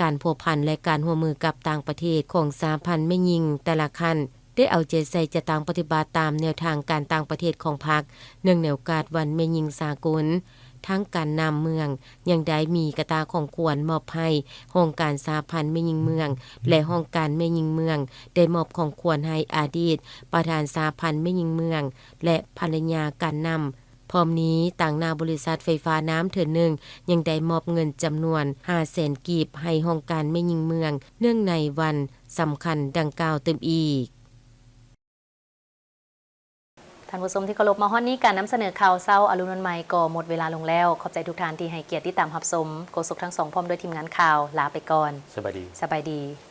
ການພົວພັນ ແລະ ການຮ່ວມມືກັບຕ່າງປະເທດຂອງສະຫະພັນແມ່ຍິງແຕ່ລະຂັ້ນ ໄດ້ເອົາໃຈໃສ່ຈັດຕັ້ງປະຕິບັດຕາມແນວທາງການຕ່າງປະເທດຂອງພັກ, ເນື່ອງໃນໂອກາດວັນແມ່ຍິງສາກົນ. ທາງການນຳເມືອງຍັງໄດ້ມີກະຕ່າຂອງຂວັນມອບໃຫ້ຫ້ອງການສະຫະພັນແມ່ຍິງເມືອງ ແລະ ຫ້ອງການແມ່ຍິງເມືອງ ໄດ້ມອບຂອງຂວັນໃຫ້ອະດີດປະທານສະຫະພັນແມ່ຍິງເມືອງ ແລະ ພັນລະຍາການນຳ. ພ້ອມນີ້, ຕາງໜ້າບໍລິສັດໄຟຟ້ານ້ຳເທີນໜຶ່ງ ຍັງໄດ້ມອບເງິນຈຳນວນຫ້າແສນກີບໃຫ້ຫ້ອງການແມ່ຍິງເມືອງ ເນື່ອງໃນວັນສຳຄັນດັ່ງກ່າວຕື່ມອີກ. ທ່ານຜູ້ຊົມທີ່ເຄົາລົບ, ມາຮອດນີ້ການນຳສະເໜີຂ່າວເຊົ້າອາລຸນວັນໃໝ່ກໍໝົດເວລາລົງແລ້ວ. ຂອບໃຈທຸກທ່ານທີ່ໃຫ້ກຽດຕິດຕາມຮັບຊົມ. ໂຄສົກທັງສອງພ້ອມດ້ວຍທີມງານຂ່າວ ລາໄປກ່ອນ. ສະບາຍດີ. ສະບາຍດີ.